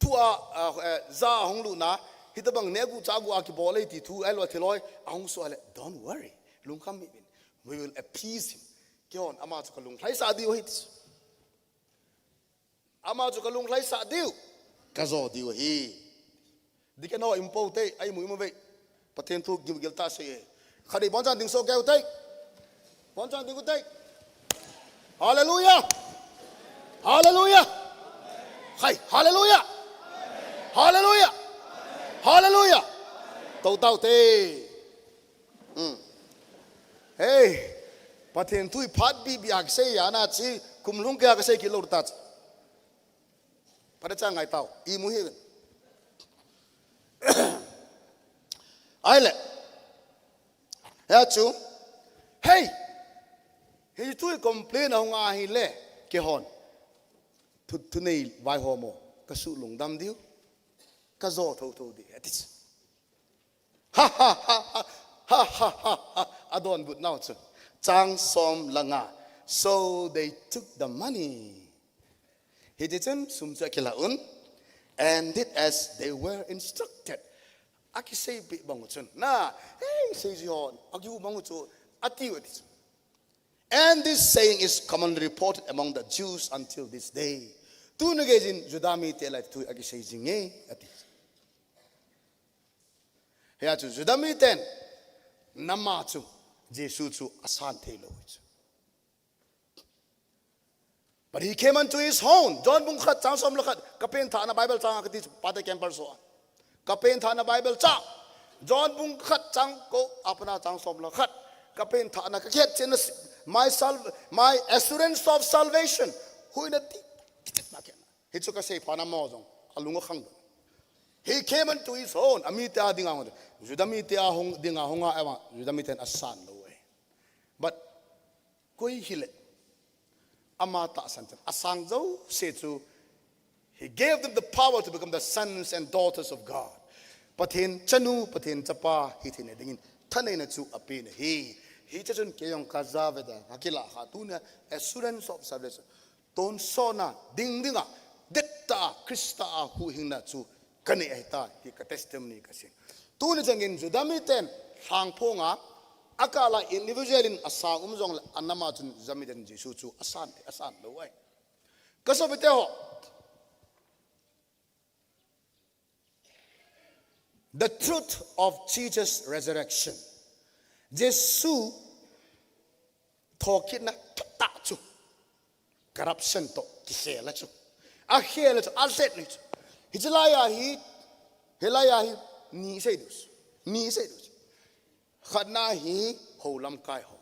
thu a, a, eh, ja ahung lut na, hitabang nehgu chahgu a kibol e ti thu, ahilou thilhoi, ahung soh le, don't worry, lungkham hih uvin. We will appease him. Keihon, ama chu kalung lhaisah diu ahi ti. Ama chu kalung lhaisah diu. Kajo diu ahi. Deacon ho imu pou te, a imu imu ve. Pathen thu gilgil tah sei e. Khat in bonchan ding soh kei u te. Bonchan ding u te. Hallelujah. Hallelujah. Hai, hallelujah. Hallelujah. Hallelujah. Tou tau te. Hmm. Hey, Pathen thu hi phat bih bih a kisei a na chi, kum lhung kei a kasei kit lou ta chi. Phat a chang ngai tau, imu hih uvin. Ahile. Hia chu. Hey! Hiche thu hi complain ahung ahile. Keihon. Thu, thunei vaihom ho. Kasuh lungdam diu. Kajo thotho diu. Ati chu. Ha, ha, ha, ha. Adonbut nau chu. Chang som le nga. So they took the money. Hiti chun sum chu akilah un. and did as they were instructed. Akisei pi bang u chun. Na, hey, sei ji hon. Akiu bang u chu. Ati u ati chu. And this saying is commonly reported among the Jews until this day. Tuni gei jin Juda mite lai thu akisei jing e, ati. Hia chu Juda miten, nama chu, Jesu chu asan thei lou chu. But he came unto his own. John bung khat chang som le khat, ka penthahna Bible chang a kati chu, Pate Campbell so a. Ka penthahna Bible chang. John bung khat chang ko, apana chang som le khat. Ka penthahna ka kihet chen na si-, my salv-, my assurance of salvation. Huina ti, kichit na kian. Hichu kasei phat na mo jong, alung akhang. He came unto his own. Amite a dinga hung. Juda mite a hung dinga hung a, ewa, Juda miten asan lou e. But koi hile, ama tahsan chan, asang jouse chu, he gave them the power to become the sons and daughters of God. Pathen chanu, Pathen chapa hitheina dingin thaneina chu apen ahi. Hiche chun kei jong kaja ve da, kakila kha tuna assurance of salvation. Tonsot na ding dinga, dettah a, Christa a huhhingna chu kanei ahitai, ti ka testimony kasei. Tuni changin Juda miten lhangphong a, akah la individual in asang um jongle anama chun Juda miten Jesu chu asan, asan lou ahi. Ka sopite ho. The truth of Jesus' resurrection. Jesu thokitna thutah chu. Corruption toh kikhel a chu. Akhel a chu, alhep ni chu. Hiche lai a hi, hilai a hi, ni sei du chu. Ni sei du chu. Khatna hi, hou lamkai ho.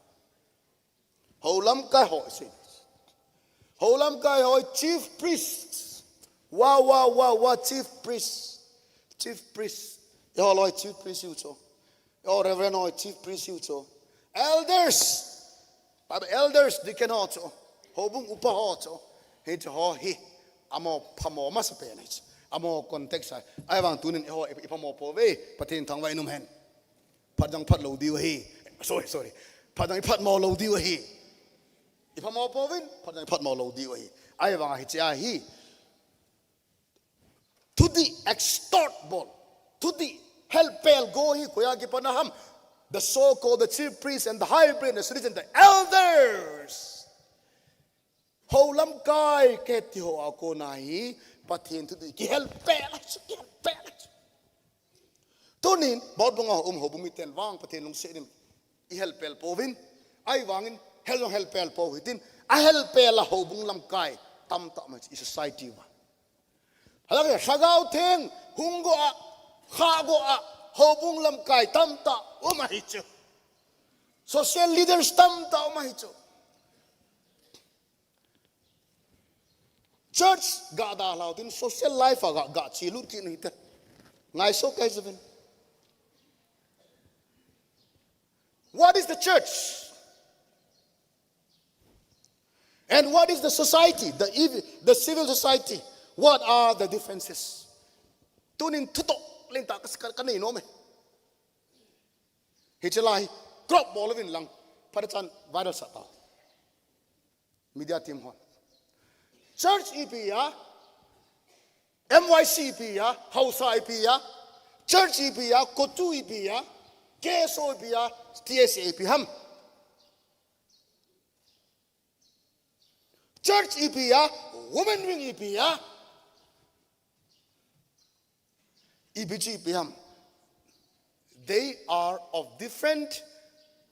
Hou lamkai ho sei. Hou lamkai ho chief priests. Wa, wa, wa, wa, chief priests. Chief priests. Eiho loi chief priest iu cho. Eiho reverend ho chief priest iu cho. Elders. Bible elders, deacon ho cho. Houbung upa ho cho. Hiche ho hi. Amaho phamo masapen ahi. Amaho context ahi. Ahivang tunin eiho i, iphamo pouve. Pathen thangvah in um hen. Phat jong phat lou diu ahi. Sorry, sorry. Phat jong iphatmo lou diu ahi. Iphamo pouvin, phat jong iphatmo lou diu ahi. Ahivanga hiche ahi. Thudih extort bol. Thudih helpel go hi koiya kipat na ham. The so-called the chief priests and the high priest and the citizens, the elders. Hou lamkai kiti ho a kona hi, Pathen thudih kihelpel a chu, kihelpel a chu. Tunin, Bible bung a um houbung miten vang Pathen lungset in ihelpel pouvin, ahivangin hel jong helpel pou hitin, ahelpel a houbung lamkai tamtah um ahi i society uva. Halakhe, Lhagao Theng hung go a, kha go a, houbung lamkai tamtah um ahi chu. Social leaders tamtah um ahi chu. Church ga dalhau tin social life a ga, ga chelut kit u hite. Ngaisou kahi jeh uvin. What is the church? And what is the society, the ev-, the civil society? What are the differences? Tunin thutoh lentah ka, ka, kanei nom e. Hiche lai hi crop bol uvin lang, phatechan viral sah tau. Media team hon. Church ipi ham, M Y C ipi ham, Haosa ipi ham, church ipi ham, COTU ipi ham, K S O ipi ham, T S A ipi ham. Church ipi ham, women wing ipi ham. Ipi chu ipi ham. They are of different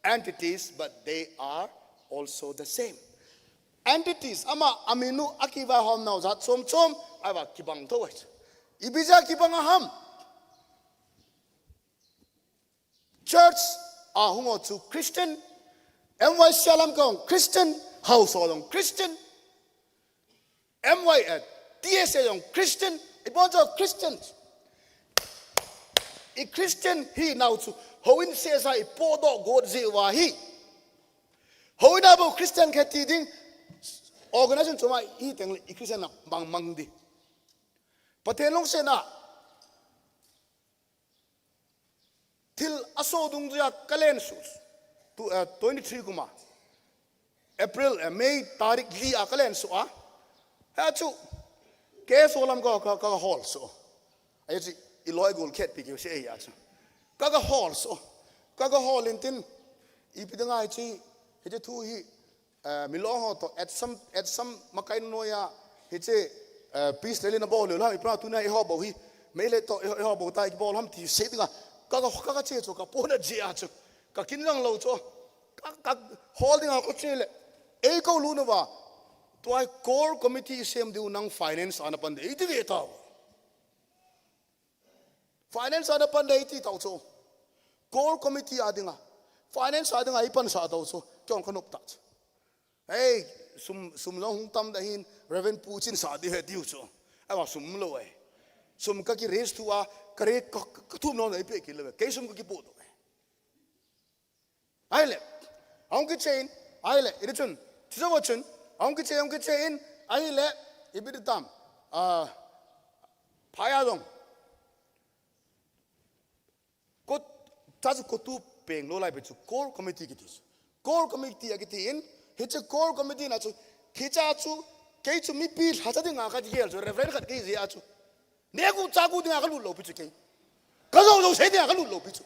entities, but they are also the same. Entities, ama, amin u akivaihom nau jat chom chom, ahivang kibang thou ahi. Ipi jeh a kibang a ham. Church a hung ho chu Christian, M Y C a lamkai ho Christian, Haosa ho Christian. M Y, eh, T S A jong Christian, ibon jong Christian. I Christian hinau chu, houin sehsa ipodoh got jeh uva ahi. Houin a bou Christian kati ding, organization chom a ihi teng le i Christian na mang mang ding. Pathen lungset na. Thil aso dungjuiya kalen suh. Tu, eh, twenty-three kum a. April, eh, May tarik li a kalen suh a. Hichu. Kei solam ka, ka, ka hol so. Ahi chu, i loi gol khet pi ki se ahi a chu. Ka, ka hol so. Ka, ka hol in tin, ipi ding ahi chu, hiche thu hi, eh, milong ho to, at some, at some makai noya, hiche, eh, peace rally na bol le ham, ipi na tuna i ho bou hi, Meitei to, i ho, i ho bou ta, i bol ham ti se dinga. Ka, ka, ka, ka che chu, ka pona ji a chu. Ka kin lang lou chu. Ka, ka hol dinga ka che le. Ei ko lu na va. Tua core committee sem diu nang finance ana pan de. Iti ve tau. Finance ana pan de iti tau chu. Core committee a dinga. Finance a dinga i pan sa tau chu. Kyon ka nop ta chu. Ei, sum, sum long hung tam da hin Reverend Pu Chin sa di he diu chu. Ai wa sum lo ai. Sum ka ki raise tu a, ka re, ka, ka, ka thum lo na i pe ki lo. Kei sum ka ki pu do ai. Ahile, ahung kichen, ahile, iri chun, chizo chun, ahung kichen, ahung kichen, ahile, ipi di tam, ah, phaya dong. Kot, cha chu kotu peng lo lai pe chu, core committee kiti chu. Core committee a kiti in, hiche core committee na chu, hicha chu, kei chu mipi lha cha dinga ka gel chu, Reverend khat kei ji a chu. Negu chagu dinga ka lut lou pi chu kei. Ka jou jou sei dinga ka lut lou pi chu.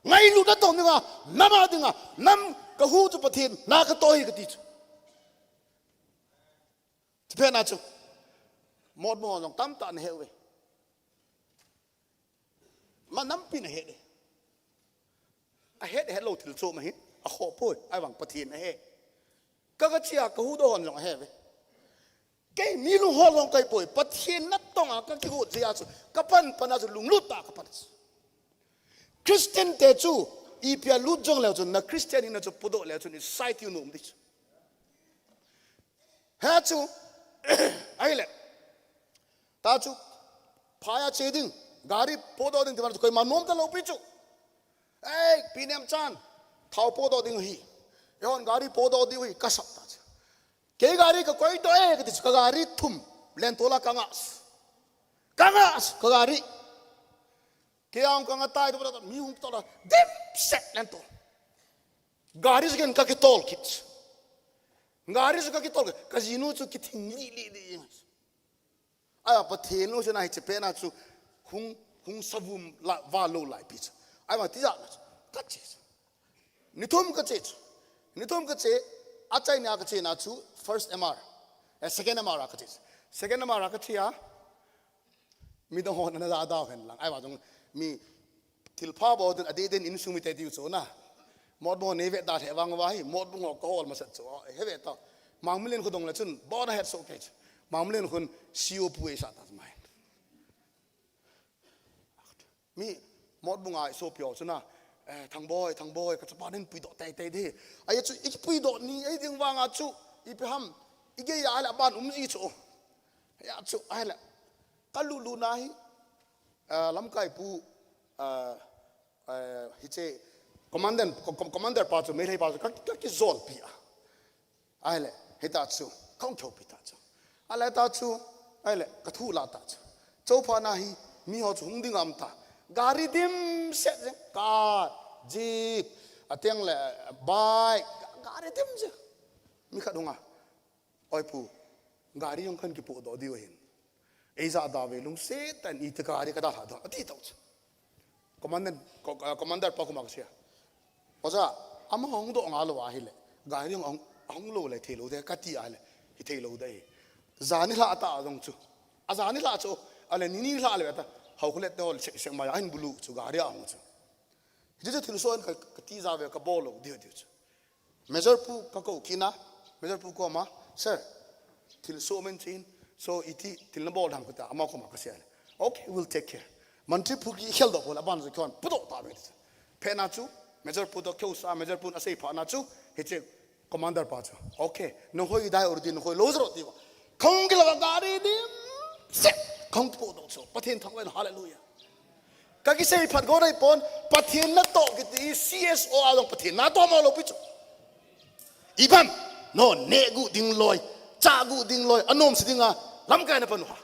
Ngailut na tong dinga, nam a dinga, nam ka hu chu Pathen na ka to hi ka ti chu. Chu pena chu. Mot mo jong tam ta na he uve. Ma nampi na he de. A het, het lou thil chu ma hi. A kho poi, ai vang Pathen a he. Ka ka chia ka hu do hon jong a he ve. Kei mi lunghol jong kai poi, Pathen na tong a ka kihut jia chu, ka pan pan a chu lunglut ta ka pan chu. Christian te chu, ipi a lut jong leu chu, na Christian hina chu pudoh leu chu, ni sai tiu nom di chu. He chu, ahile, ta chu, phaya che ding, gari pudoh ding ti ma chu, koima nom ta lou pi chu. Ei, pi nem chan, thao pudoh ding hi. Ehon gari pudoh ding hi, ka sap ta chu. Kei gari ka koi to e, ka ti chu ka gari thum, len tola ka ngas. Ka ngas, ka gari. Kei ang ka nga tai to, mi hung to la, dim set len to. Gari chu ken ka kitol kit. Gari chu ka kitol kit, ka jinu chu kithing li, li, li. Ai, Pathen lungset na hi che pena chu hung, hung savum la, va lo lai pi chu. Ai, ma ti ja na chu. Ka che chu. Ni thum ka che chu. Ni thum ka che, a chai nia ka che na chu first M R. Eh, second M R a ka che chu. Second M R a ka che a. Mi dong hon na da da hen lang. Ai, ma dong mi Thilpha bol din, adeh din insung mite diu chu na. Motbung nei ve da he vang va hi, Motbung ho ka hol masat chu. He ve ta. Mangmalen khu dong le chun, bon a het so ke chu. Mangmalen khun C O pu ei sa ta mai. Mi Motbung a so pio chu na. Eh, Thangboi, Thangboi, ka chapa nin puidoh tei tei di. Ai chu, i puidoh ni, ei ding vang a chu, ipi ham, i gei a la ban um ji chu. Ya chu, ai la. Ka lulu na hi, ah, lamkai pu, ah, eh, hiche commander, co-, co-, commander pa chu, Meitei pa chu, ka, ka kijolpi a. Ahile, hita chu, ka hung kihoupi ta chu. Ahile ta chu, ahile, ka thu la ta chu. Chopha na hi, mi ho chu hung ding am ta. Gari dimset jeng, car, jeep, ateng le, bike, gari dim jeng. Mi khat hung a. Oi pu, gari jong kan kipodoh diu ahin. Ei ja da ve lungset tah in iti gari ka dalha doh, ati tau chu. Commander, co-, ah, commander pa koma ka sia. Oja, ama hung doh nga lou ahile. Gari jong hung, hung lou le thei lou de, kati ahile. Hi thei lou de. Jani lha ta jong chu. A jani lha chu, ale ni ni lha le ta. Hau khulet te hol sek sek ma ya hin bulu chu gari a hung chu. Hiche chu thilsoh in ka, ka tija ve ka bol lou diu diu chu. Major pu ka kou kit na, Major pu koma, "Sir, thilsoh min chin, so iti thil na bol dang kata, ama koma ka sia le. Okay, we'll take care." Mantri pu ki khel doh pol, aban chu khon, pudoh ta ve. Phe na chu, Major pu to kheu sa, Major pu na sei pha na chu, hiche commander pa chu. "Okay, nang hoi dai or din hoi lo zro ti va." Khong ki la gari dimset. Khong pudoh chu. Pathen thangvah in, hallelujah. Ka kisei phat go dai pon, Pathen na toh kiti C S O a jong Pathen na toh mo lou pi chu. Ibam, no, neh gu ding loi, cha gu ding loi, anom si ding a, lamkai na panu ha.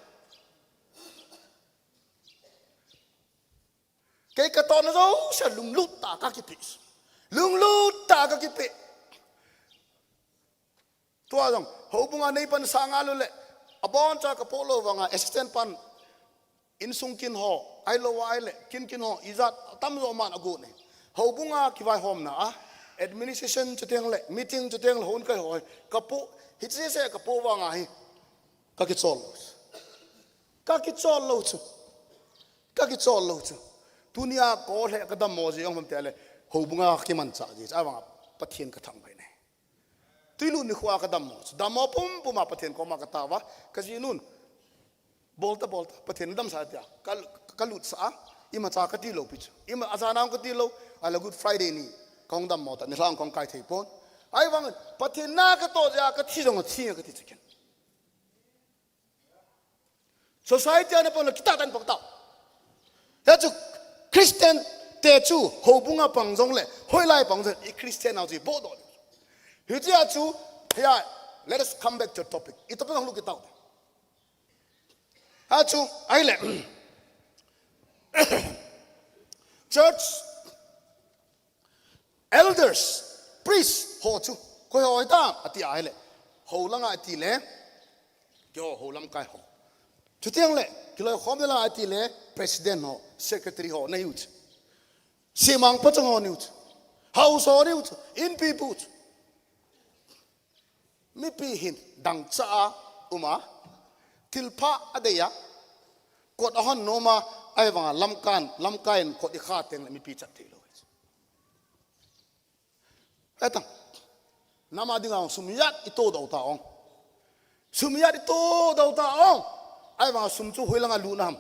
Kei ka toh na jo, sa lunglut ta ka kipe. Lunglut ta ka kipe. Tua jong, houbung a nei pan sa nga lou le, Abon cha kapoh lou vanga assistant pan insung kin ho, ahilou ahile kin kin ho, ijat tamjo man agon e. Houbunga kivaihomna a, administration chuteng le meeting chuteng le houin kai ho hi kapoh, hiche se kapoh vanga hi kakichol lou chu. Kakichol lou chu. Kakichol lou chu. Tunia kol he kadammo ji ong ham tile, houbunga kimanchah ji chu, ahivanga Pathen kathangvah in ahi. Tuilut nikhoa kadammo chu, dammo pumpum a Pathen koma katao a, kajinun, bolta, bolta, Pathen damsah tia, ka, kalutsah a, imacha kati lou pi chu. Ima, ajana hung kati lou, ahile Good Friday ni kahung dammo ta, nilhah kahung kai thei pon. Ahivangin, Pathen na katoh jeh a kathi jong athi kati chu ken. Society a na pang le kitah tah in pang tao. Hichu Christian te chu houbunga pang jongle, hoilai pang jongle, i Christian nau chu ibohdoh. Hichea chu, hiya, let us come back to the topic. I topic hung lut kit tao. Hichu, ahile. Church elders, priest ho chu koi ho hitam ati ahile, hou langa ati le, keiho hou lamkai ho. Chuteng le, kiloikhomna langa ati le, president ho, secretary ho nahiu chu. Semang pachang ho nahiu chu. House ho nahiu chu. Inpipu chu. Mipi hin dangchah a um a, thilpha adei a, kot ahon nom a, ahivanga lamkai, lamkai in kot ikha teng le mipi chat thei lou. Etang. Nama dinga sum ijat itodoh ta ong. Sum ijat itodoh ta ong. Ahivanga sum chu hoilanga lut na ham.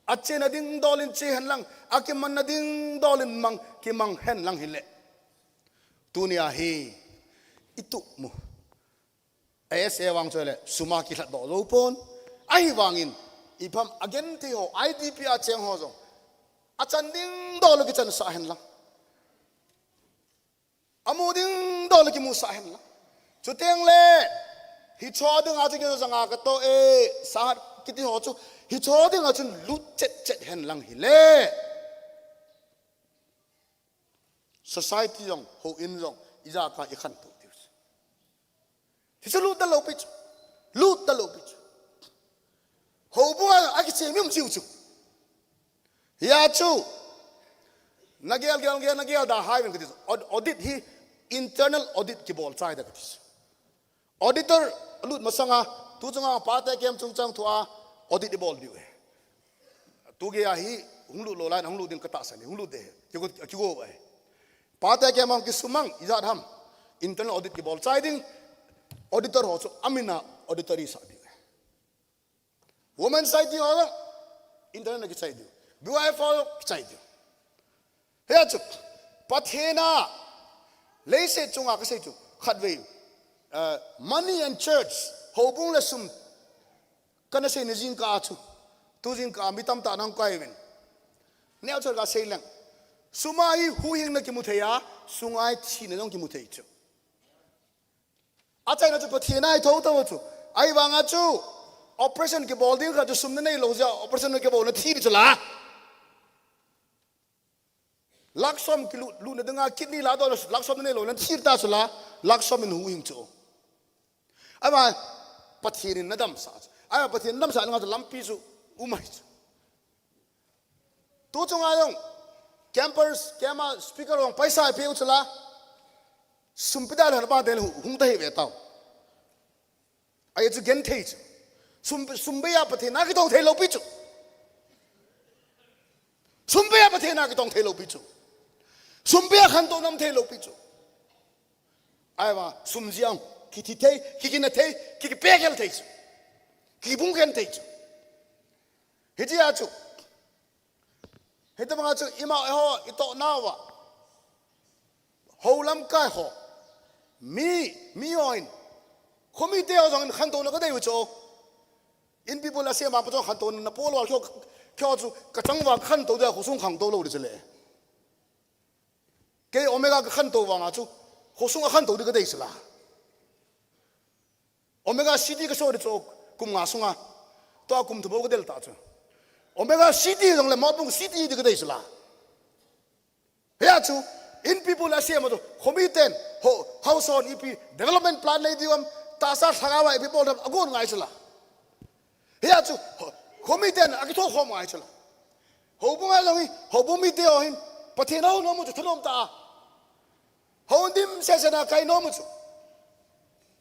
Achena ding dol in che hen lang, akimanna ding dol in mang, kimang hen lang hile. Tunia hi, itup mu. A S A vang chu le, suma kilhatdoh jou pon. Ahivangin, ipi ham agenthei ho, I D P a cheng ho jong, achan ding dol u kichansah hen lang. Amu ding dol u kimusah hen lang. Chuteng le, hicho dinga chu kei jong anga katoh e, sahat kiti ho chu, hicho dinga chun lut chet chet hen lang hile. Society jong, houin jong, ijat a ikhantou diu chu. Hichu lut talou pi chu. Lut talou pi chu. Houbunga akichai mi um jiu chu. Hiya chu. Nagel, gel, gel, nagel da hai ven kati chu. Aud-, audit hi internal audit kibol chai da kati chu. Auditor lut masanga, tu chunga pate kem chungchang thua audit ibol diu e. Tu geiya hi hung lut lou lai, hung lut ding katahsan e, hung lut de. Kigo, kigo e. Pate kem ang kisumang, ijat ham. Internal audit kibol chai ding, auditor ho chu amina auditor isah diu e. Women Society ho jong, internal a kichai diu. B Y F ho jong, kichai diu. Hiya chu, Pathen a, leiset chunga kasei chu, khatvei, eh, money and church, houbung le sum, kana seina jingkah a chu, tu jingkah a mi tamtah in ahung kai uvin. Neocha kasei leng. Sum a hi huhhingna kimu thei a, sunga hi thina jong kimu thei chu. Achaina chu Pathen a hi thouthou chu. Ahivanga chu, operation kibol ding kha chu sum nanei lou jeh a, operation na kibol na thi di chu la. Lakh som kilut, lutna dinga kidney ladoh le, lakh som nanei lou le nathi ta chu la, lakh som in huhhing chu. Ahivang, Pathen in nadamsah chu. Ahivang Pathen in nadamsah dinga chu lampi chu um ahi chu. Tu chunga jong, campers, camp a speaker jong paisa ipeu chu la, sum pe da le hana pa te le hu-, hung ta hi ve tao. Ahi chu genthei chu. Sum, sum beiya Pathen a kitong thei lou pi chu. Sum beiya Pathen a kitong thei lou pi chu. Sum beiya khantou nam thei lou pi chu. Ahivang, sum jeh a, kithi thei, kikina thei, ki, kipekhel thei chu. Kibung khen thei chu. Hitia chu. Hitobanga chu ima ho itoh nauva. Hou lamkai ho. Mi, mi hon. Khomi te ho jong in khantouna kadei u chu. Inpi bul a sema pa chu khantouna na pol wal kho, kho chu kachang uva khantou dia khosung khantou lou di chu le. Kei Omega kakhantou vanga chu. Khosung a khantou di kadei chu la. Omega City kaso di chu kum nga sunga. Tua kum thum bou kadel ta chu. Omega City jong le Motbung City di kadei chu la. Hiya chu, Inpi bul a sema chu, khomi ten, ho, house hon ipi, development plan nei diu ham, Pastor lhagao a ipi bol dam agon ngai chu la. Hia chu, ho-, khomi ten akitho khom ngai chu la. Houbung a jong hi, houbung mite ho hin, Pathen hou nom u chu thanom ta a. Hou dim sese na kai nom u chu.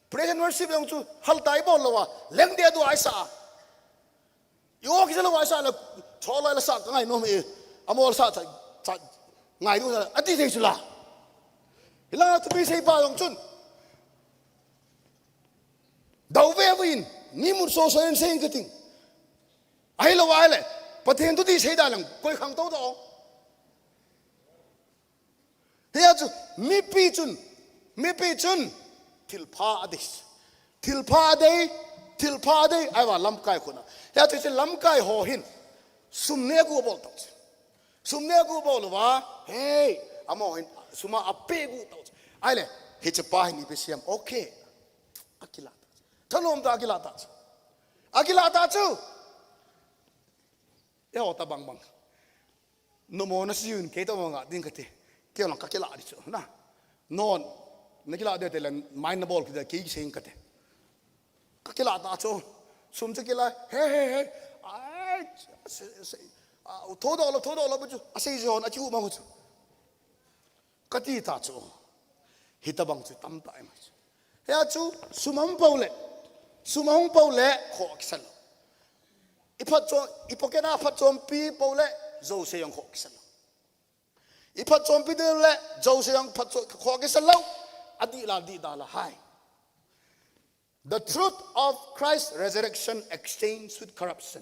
Praise and worship jong chu, hal tai bol lou a, leng dia du ai sa a. Yo kisa lou ai sa la, cholo la sa ka ngai nom e. Amol sa cha, cha, ngai du sa, ati thei chu la. Hila thupi sei pa jong chun. Dau ve vin, ni mun so so en seng ka ting. Ahilou ahile, Pathen thuti sei da lang, koi khang to to. Hia chu, mipi chun, mipi chun, thilpha adei. Thilpha adei, thilpha adei, aiva lamkai khuna. Hia chu, chu lamkai ho hin, sum ne gu bol to chu. Sum ne gu bol va, hey, amo hin, suma ape gu to chu. Ahile, hiche pa hin ipi siam, okay. Akila ta. Thanom ta akila ta chu. Akila ta chu. E ho ta bang bang. Nomo na siun kei to bang a ding kati. Kei lang kakila di chu. Na. Non. Na kila de te lang mai na bol kida kei sing kati. Kakila ta chu. Sum chu kila. He he he. Ai. Se, se. A, tho do lo, tho do lo bu chu. A sei jon a chu ma chu. Kati ta chu. Hitabang chu tam ta em chu. Hia chu sum hung po le. Sum hung po le kho kisan. I phat cho, i pocket a phat chompi po le, jouse jong kho kisan. I phat chompi de le, jouse jong phat cho, kho kisan lo. Adih la, dih da la hai. The truth of Christ's resurrection exchange with corruption.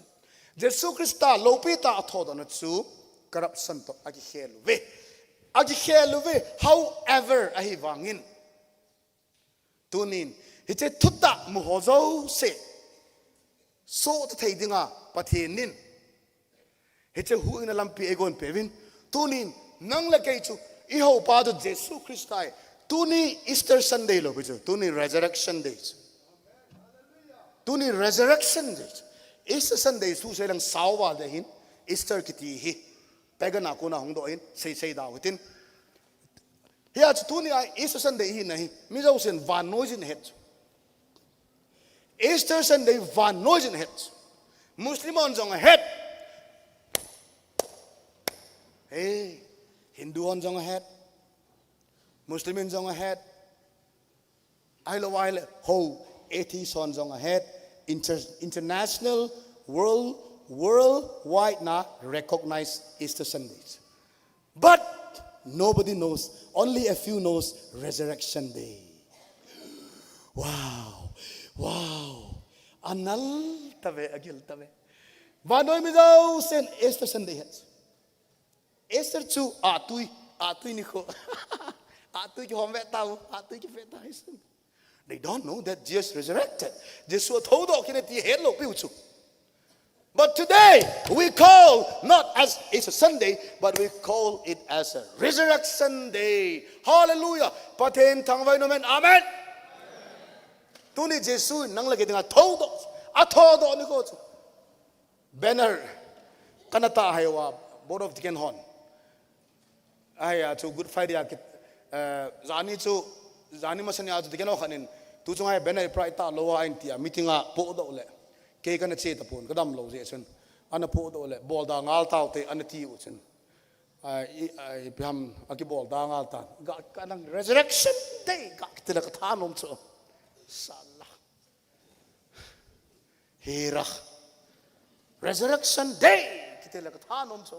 Jesu Christa lopi ta a thodohna chu corruption to akikhel uve. Akikhel uve. However, ahivangin. Tunin, hiche thutah mu ho jouse. Soh ta thei dinga, Pathen in. Hiche huhhingna lampi eigon peuvin. Tunin, nang le kei chu, i houpa chu Jesu Christa e. Tuni Easter Sunday lou pi chu, tuni Resurrection Day chu. Tuni Resurrection Day chu. Easter Sunday chu sei lang sao val de hin, Easter kiti hi. Pagan a kona hung doh hin, sei sei dau hitin. Hia chu tuni a Easter Sunday hi na hi, mi jousen vannoi jin het chu. Easter Sunday vannoi jin het chu. Muslim hon jong het. Hey, Hindu hon jong het. Muslim in jong het. Ahilou ahile, ho, atheist hon jong het. Inter-, international, world, worldwide na recognize Easter Sundays. But nobody knows, only a few knows Resurrection Day. Wow, wow. Anal tave, agil tave. Vannoi mi jousen Easter Sunday het. Easter chu atui, atui nikho. Atui kihom ve tau, atui kive tau. They don't know that Jesus resurrected. Jesu athodoh kit e ti helou piu chu. But today, we call not as Easter Sunday, but we call it as a resurrection day. Hallelujah. Pathen thangvah in amen. Amen. Tuni Jesu nang le kei dinga thodoh, athodoh nikho chu. Banner, kana tah hai uva, Board of Deacon hon. Ahia chu Good Friday a kit, eh, jani chu, jani masani a chu Deacon ho khat in, tu chung hai banner i prai tah lou a in tia, meeting a pohdoh le. Kei kana che tapon, kadam lou jeh chun. Ana pohdoh le, bol da ngal tau te, ana tiu chun. Ai, i, ai, ipi ham, akibol da ngal tan. Ga, ka nang Resurrection Day, ga kiti le kathanom chu. Sala. Hira. Resurrection Day. Kiti le kathanom chu.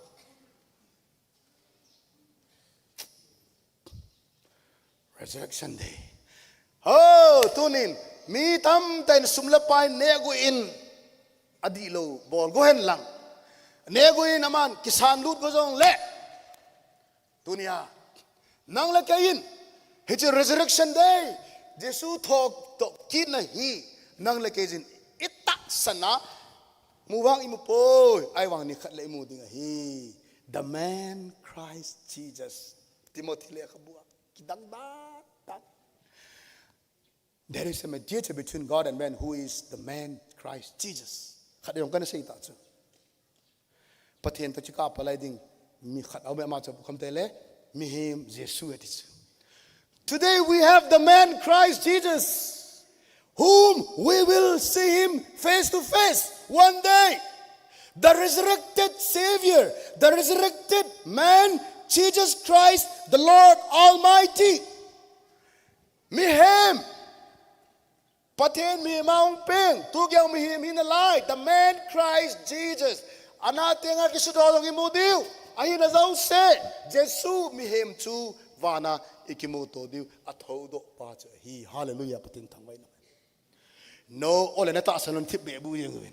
Resurrection Day. Ho, tunin, mi tamtah in sum le pai neh gu in, adihlou bol gu hen lang. Neh gu in aman, kisan lut gu jong le. Tunia, nang le kei in, hiche Resurrection Day, Jesu thodoh kitna hi, nang le kei in, itahsan a, mu vang imu poi, ahivang nikhat le imu ding ahi. The man Christ Jesus. Timothy lekhabu a, kidang dang, dang. There is a mediator between God and man who is the man Christ Jesus. Khat jong kana sei ta chu. Pathen toh kikah a palai ding mi khat aume ama chu kham te le mihem Jesu ati chu. Today we have the man Christ Jesus. whom we will see him face to face one day. The resurrected Savior, the resurrected man, Jesus Christ, the Lord Almighty. Mihem, Pathen mihem a hung peng, tukiang mihem hina lai, the man Christ Jesus. Ana tenga kisudoh dong imu diu, ahina jouse, Jesu mihem chu vana ikimuto diu, athoudoh pa chu ahi. Hallelujah, Pathen thangvahina. No, ole na tahsan lon thip be bu jeng uvin.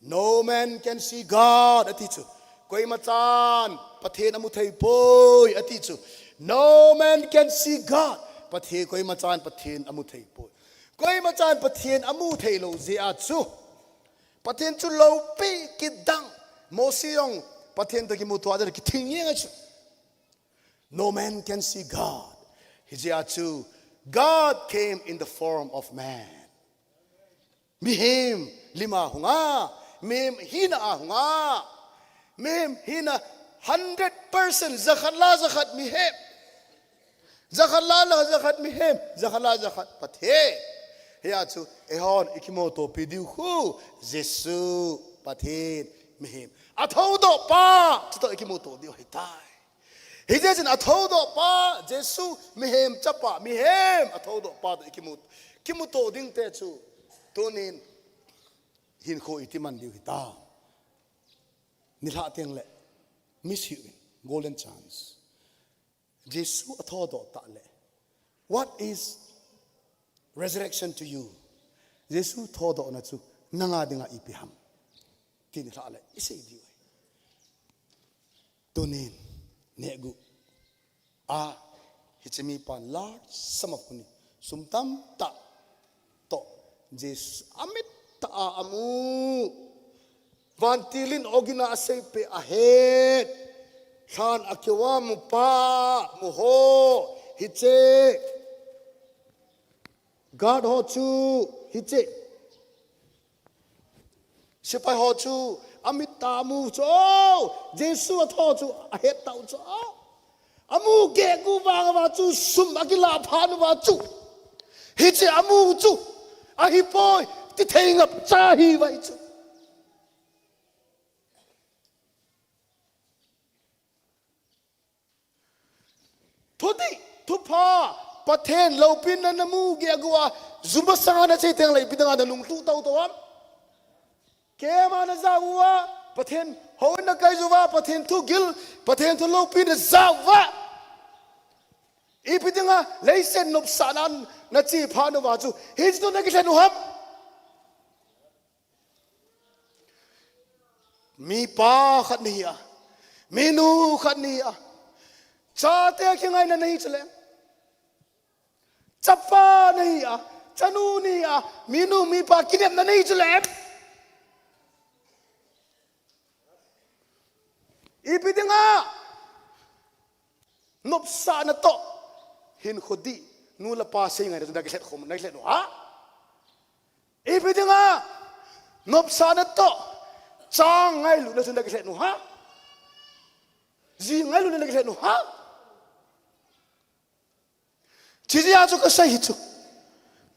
No man can see God, ati chu. Koima chan Pathen amu thei poi, ati chu. No man can see God. Pathen, koima chan Pathen amu thei poi. Koima chan Pathen amu thei lou jeh a chu, Pathen chu loupi kidang. Mosi jong Pathen toh kimuto a chu kithing jeng a chu. No man can see God. Hijeh a chu, God came in the form of man. Mihem lim a hunga, mihem hina a hunga, mihem hina hundred percent, jakhat la jakhat mihem. Jakhat la la jakhat mihem, jakhat la jakhat Pathen. Hijeh a chu, eihon ikimuto pi diu khu, Jesu, Pathen, mihem. Athoudoh pa, chutoh ikimuto diu ahitai. Hijeh chun athoudoh pa, Jesu mihem chapa, mihem athoudoh pa toh ikimu, kimuto ding te chu, tunin hinkho iti man diu hitam. Nilhah teng le, miss hih uvin, golden chance. Jesu athoudoh tah le, what is resurrection to you? Jesu thoudohna chu nanga dinga ipi ham? Ti nilhah le, isei diu ahi. Tunin, nehguh a, hiche mipan large sum of money, sum tamtah toh, Jesu amit tah a amu, vantil in ogin a aseipeh ahet, lhan akeuva mu pa, mu ho, hiche guard ho chu, hiche sepai ho chu, amit tah a amu chu, o, Jesu atho chu ahet tau chu, o. Amu gegu vang uva chu, sum akilah phat uva chu, hiche amu chu ahipoi ti thei ngapcha ahi uva chu. Thudih, thupha, Pathen loupina namu gegu a, ju masanga nachei teng le ipi dinga nalungtuh tau tau ham? Keima najah uva, Pathen houin nakai uva, Pathen thugil, Pathen thu loupina najah uva, ipi dinga leiset nopsahna nache phat uva chu, hiche toh nakilhen u ham? Mipa khat nahi a, minu khat nahi a, chate kingaina nahi chule, chapa nahi a, chanu nahi a, minu mipa kinepna nahi chule, ipi dinga nopsahna toh hinkho dih, nu le pa seingaina chu nakilhen khom, nakilhen u ham? Ipi dinga nopsahna toh cha ngailutna chu nakilhen u ham? Ji ngailutna nakilhen u ham? Chujeh a chu kasei hi chu,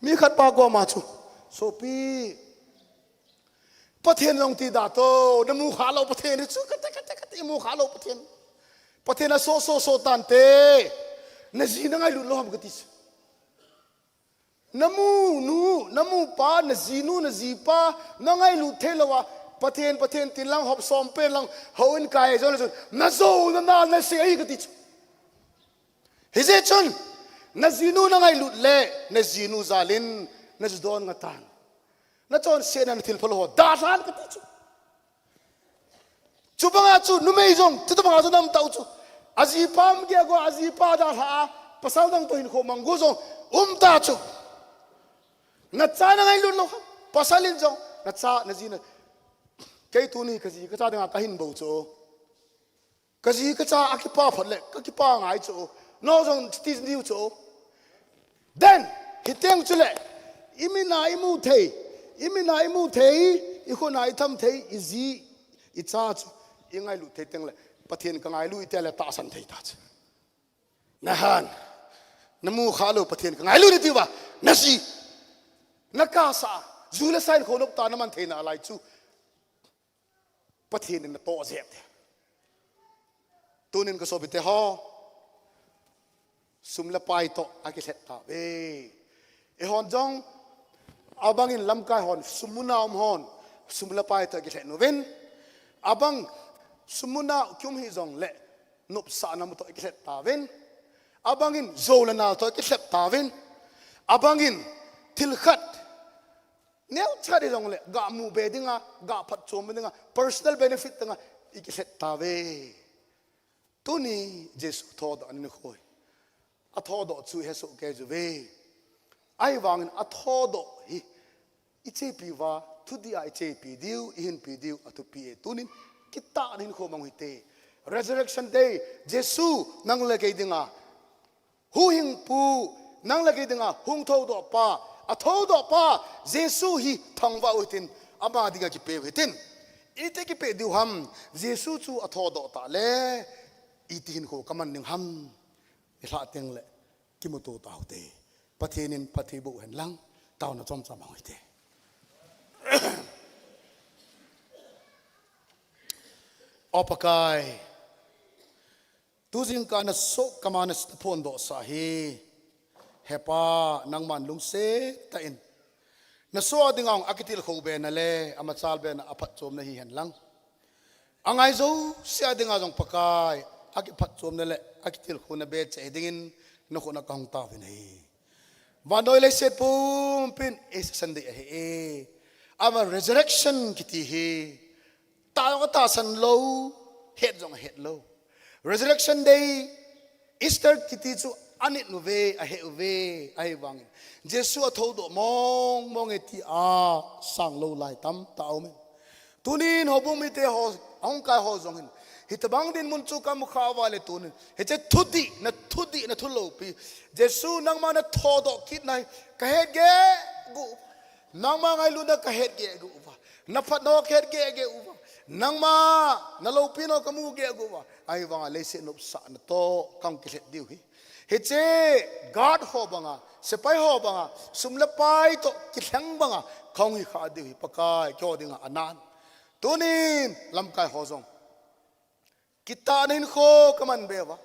mi khat pa koma chu, sopi, Pathen jong ti da to, namu khalou Pathen hi chu, kate, kate, kate, imu khalou Pathen, Pathen aso, so, so tante, naji nangailut lou ham kati chu. Namu nu, namu pa, najinu, najipa nangailut thei louva, Pathen, Pathen tin lang, hop som pen lang, houin kai jong le chun, najou nana nasei ahi kati chu. Hijeh chun, najinu nangailut le, najinu jalin, najudon ngatan, nachonsetna, nathilpha lou ho dalhan kati chu. Chubanga chu numei jong, chutobanga chu namtah u chu, ajipa um gegu a, ajipa dalha a, pasal dang toh hinkho mang gu jong umta chu. Nacha nangailut lou ham? Pasal in jong, nacha, najina, kei tuni kaji kacha dinga kahin bou chu, kaji kacha akipa phot le kakipa ngai chu, nao jong ti diu chu. Then, hiteng chule, imina imu thei, imina imu thei, ikhutna itham thei, iji, icha chu ingailut thei tengle, Pathen kangailu iti le tahsan thei ta chu. Nahan, namu khalou Pathen kangailu nati uva, naji, Na kasa, ju le sa in khonop ta na man theina lai chu Pathen in na toh jep te. Tunin ka sopite ho, sum le pai toh akilhet tauve. Eihon jong, abangin lamkai hon, sum muna um hon, sum le pai toh akilhet uvin. Abang, sum muna kium hijongle, nopsahna mu toh akilhet tauvin. Abangin, jou le nal toh akilhet tauvin. Abangin, thil khat, neocha hijongle, ga mu be dinga, ga phatchom be dinga, personal benefit dinga, ikilhet tauve. Tuni Jesu thodoh ahin khoi. Athodoh chu ihesoh kei uve. Ahivangin athodoh hi ichepi uva, thudih a ichepi diu, ihinpi diu, athupi e. Tunin kitahna hinkho mang u hite. Resurrection Day, Jesu nang le kei dinga huhhingpu, nang le kei dinga hung thoudoh pa, athoudoh pa, Jesu hi thangvah u hitin, ama dinga kipe u hitin. Iti kipe diu ham, Jesu chu athodoh tah le, iti hinkho kaman ding ham. Ilhah tengle, kimuto tau hite. Pathen in phatthei boh hen lang, taona chomcha mang u hite. O Pakai, tu jingkah nasoh kama naphondohsah hi, Hepa, nangman lungset tah in, nasoh a dinga hung akitilkhou bena le, amachal bena aphatchomna hihen lang, angai jouse a dinga jong Pakai, akiphatchomna le akitilkhouna becheh hi dingin, nakhut a kahung taovin ahi. Vannoi leiset pumpin, Easter Sunday ahi e. Ama resurrection kiti hi, tah jong atahsan lou, het jong ahet lou. Resurrection Day, Easter kiti chu anit uve, ahe uve, ahivangin Jesu athoudoh mong mong e tia sang lou lai tamtah aumin. Tunin houbung mite ho, ahung kai ho jong hin, hitobang dinmun chu kamu khah uva le tunin, hiche thudihna, thudihna thu loupi, Jesu nangma nathoudoh kitna hi kahet geh gu, nangma ngailutna kahet geh gu uva, naphatna ho kahet geh geh uva, nangma naloupina ho kamu geh gu uva, ahivanga leiset nopsahna toh kahung kilhet diu hi, hiche guard ho banga, sepai ho banga, sum le pai toh kilheng banga kahung hikhah diu hi Pakai, keiho dinga anan. Tunin lamkai ho jong, kitahna hinkho kaman be uva,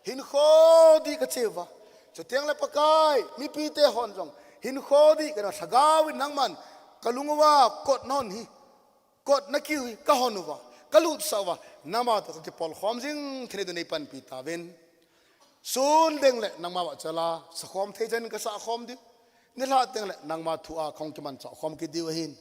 hinkho dih kache uva. Chutengle Pakai, mipite hon jong, hinkho dih kana lhagaovin nangman kalung uva kotna hon hi, kotna kiu hi kahon uva, kalutsah uva, nangma toh kakipolkhom jing thei ding neipanpi tauvin. Sun tengle nangma vahchoila sakhom thei chan kasahkhom diu, nilhah tengle nangma thua kahung kimanchah khom kit diu ahin,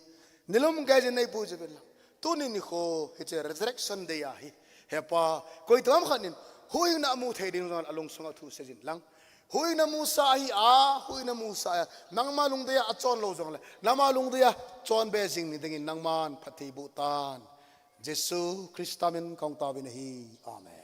nilum geiyin neipuijuvin lang. Tuni nikho hiche Resurrection Day ahi, Hepa, koitobang khat in huhhingna amu thei ding jongle alungsunga thu seijin lang. Huhhingna musa ahi a, huhhingna musa a, nangma lungdei a achon lou jongle, nangma lungdei a chonbe jing ni dingin nangman phatthei boh tan. Jesu Christa min kahung taovin ahi. Amen.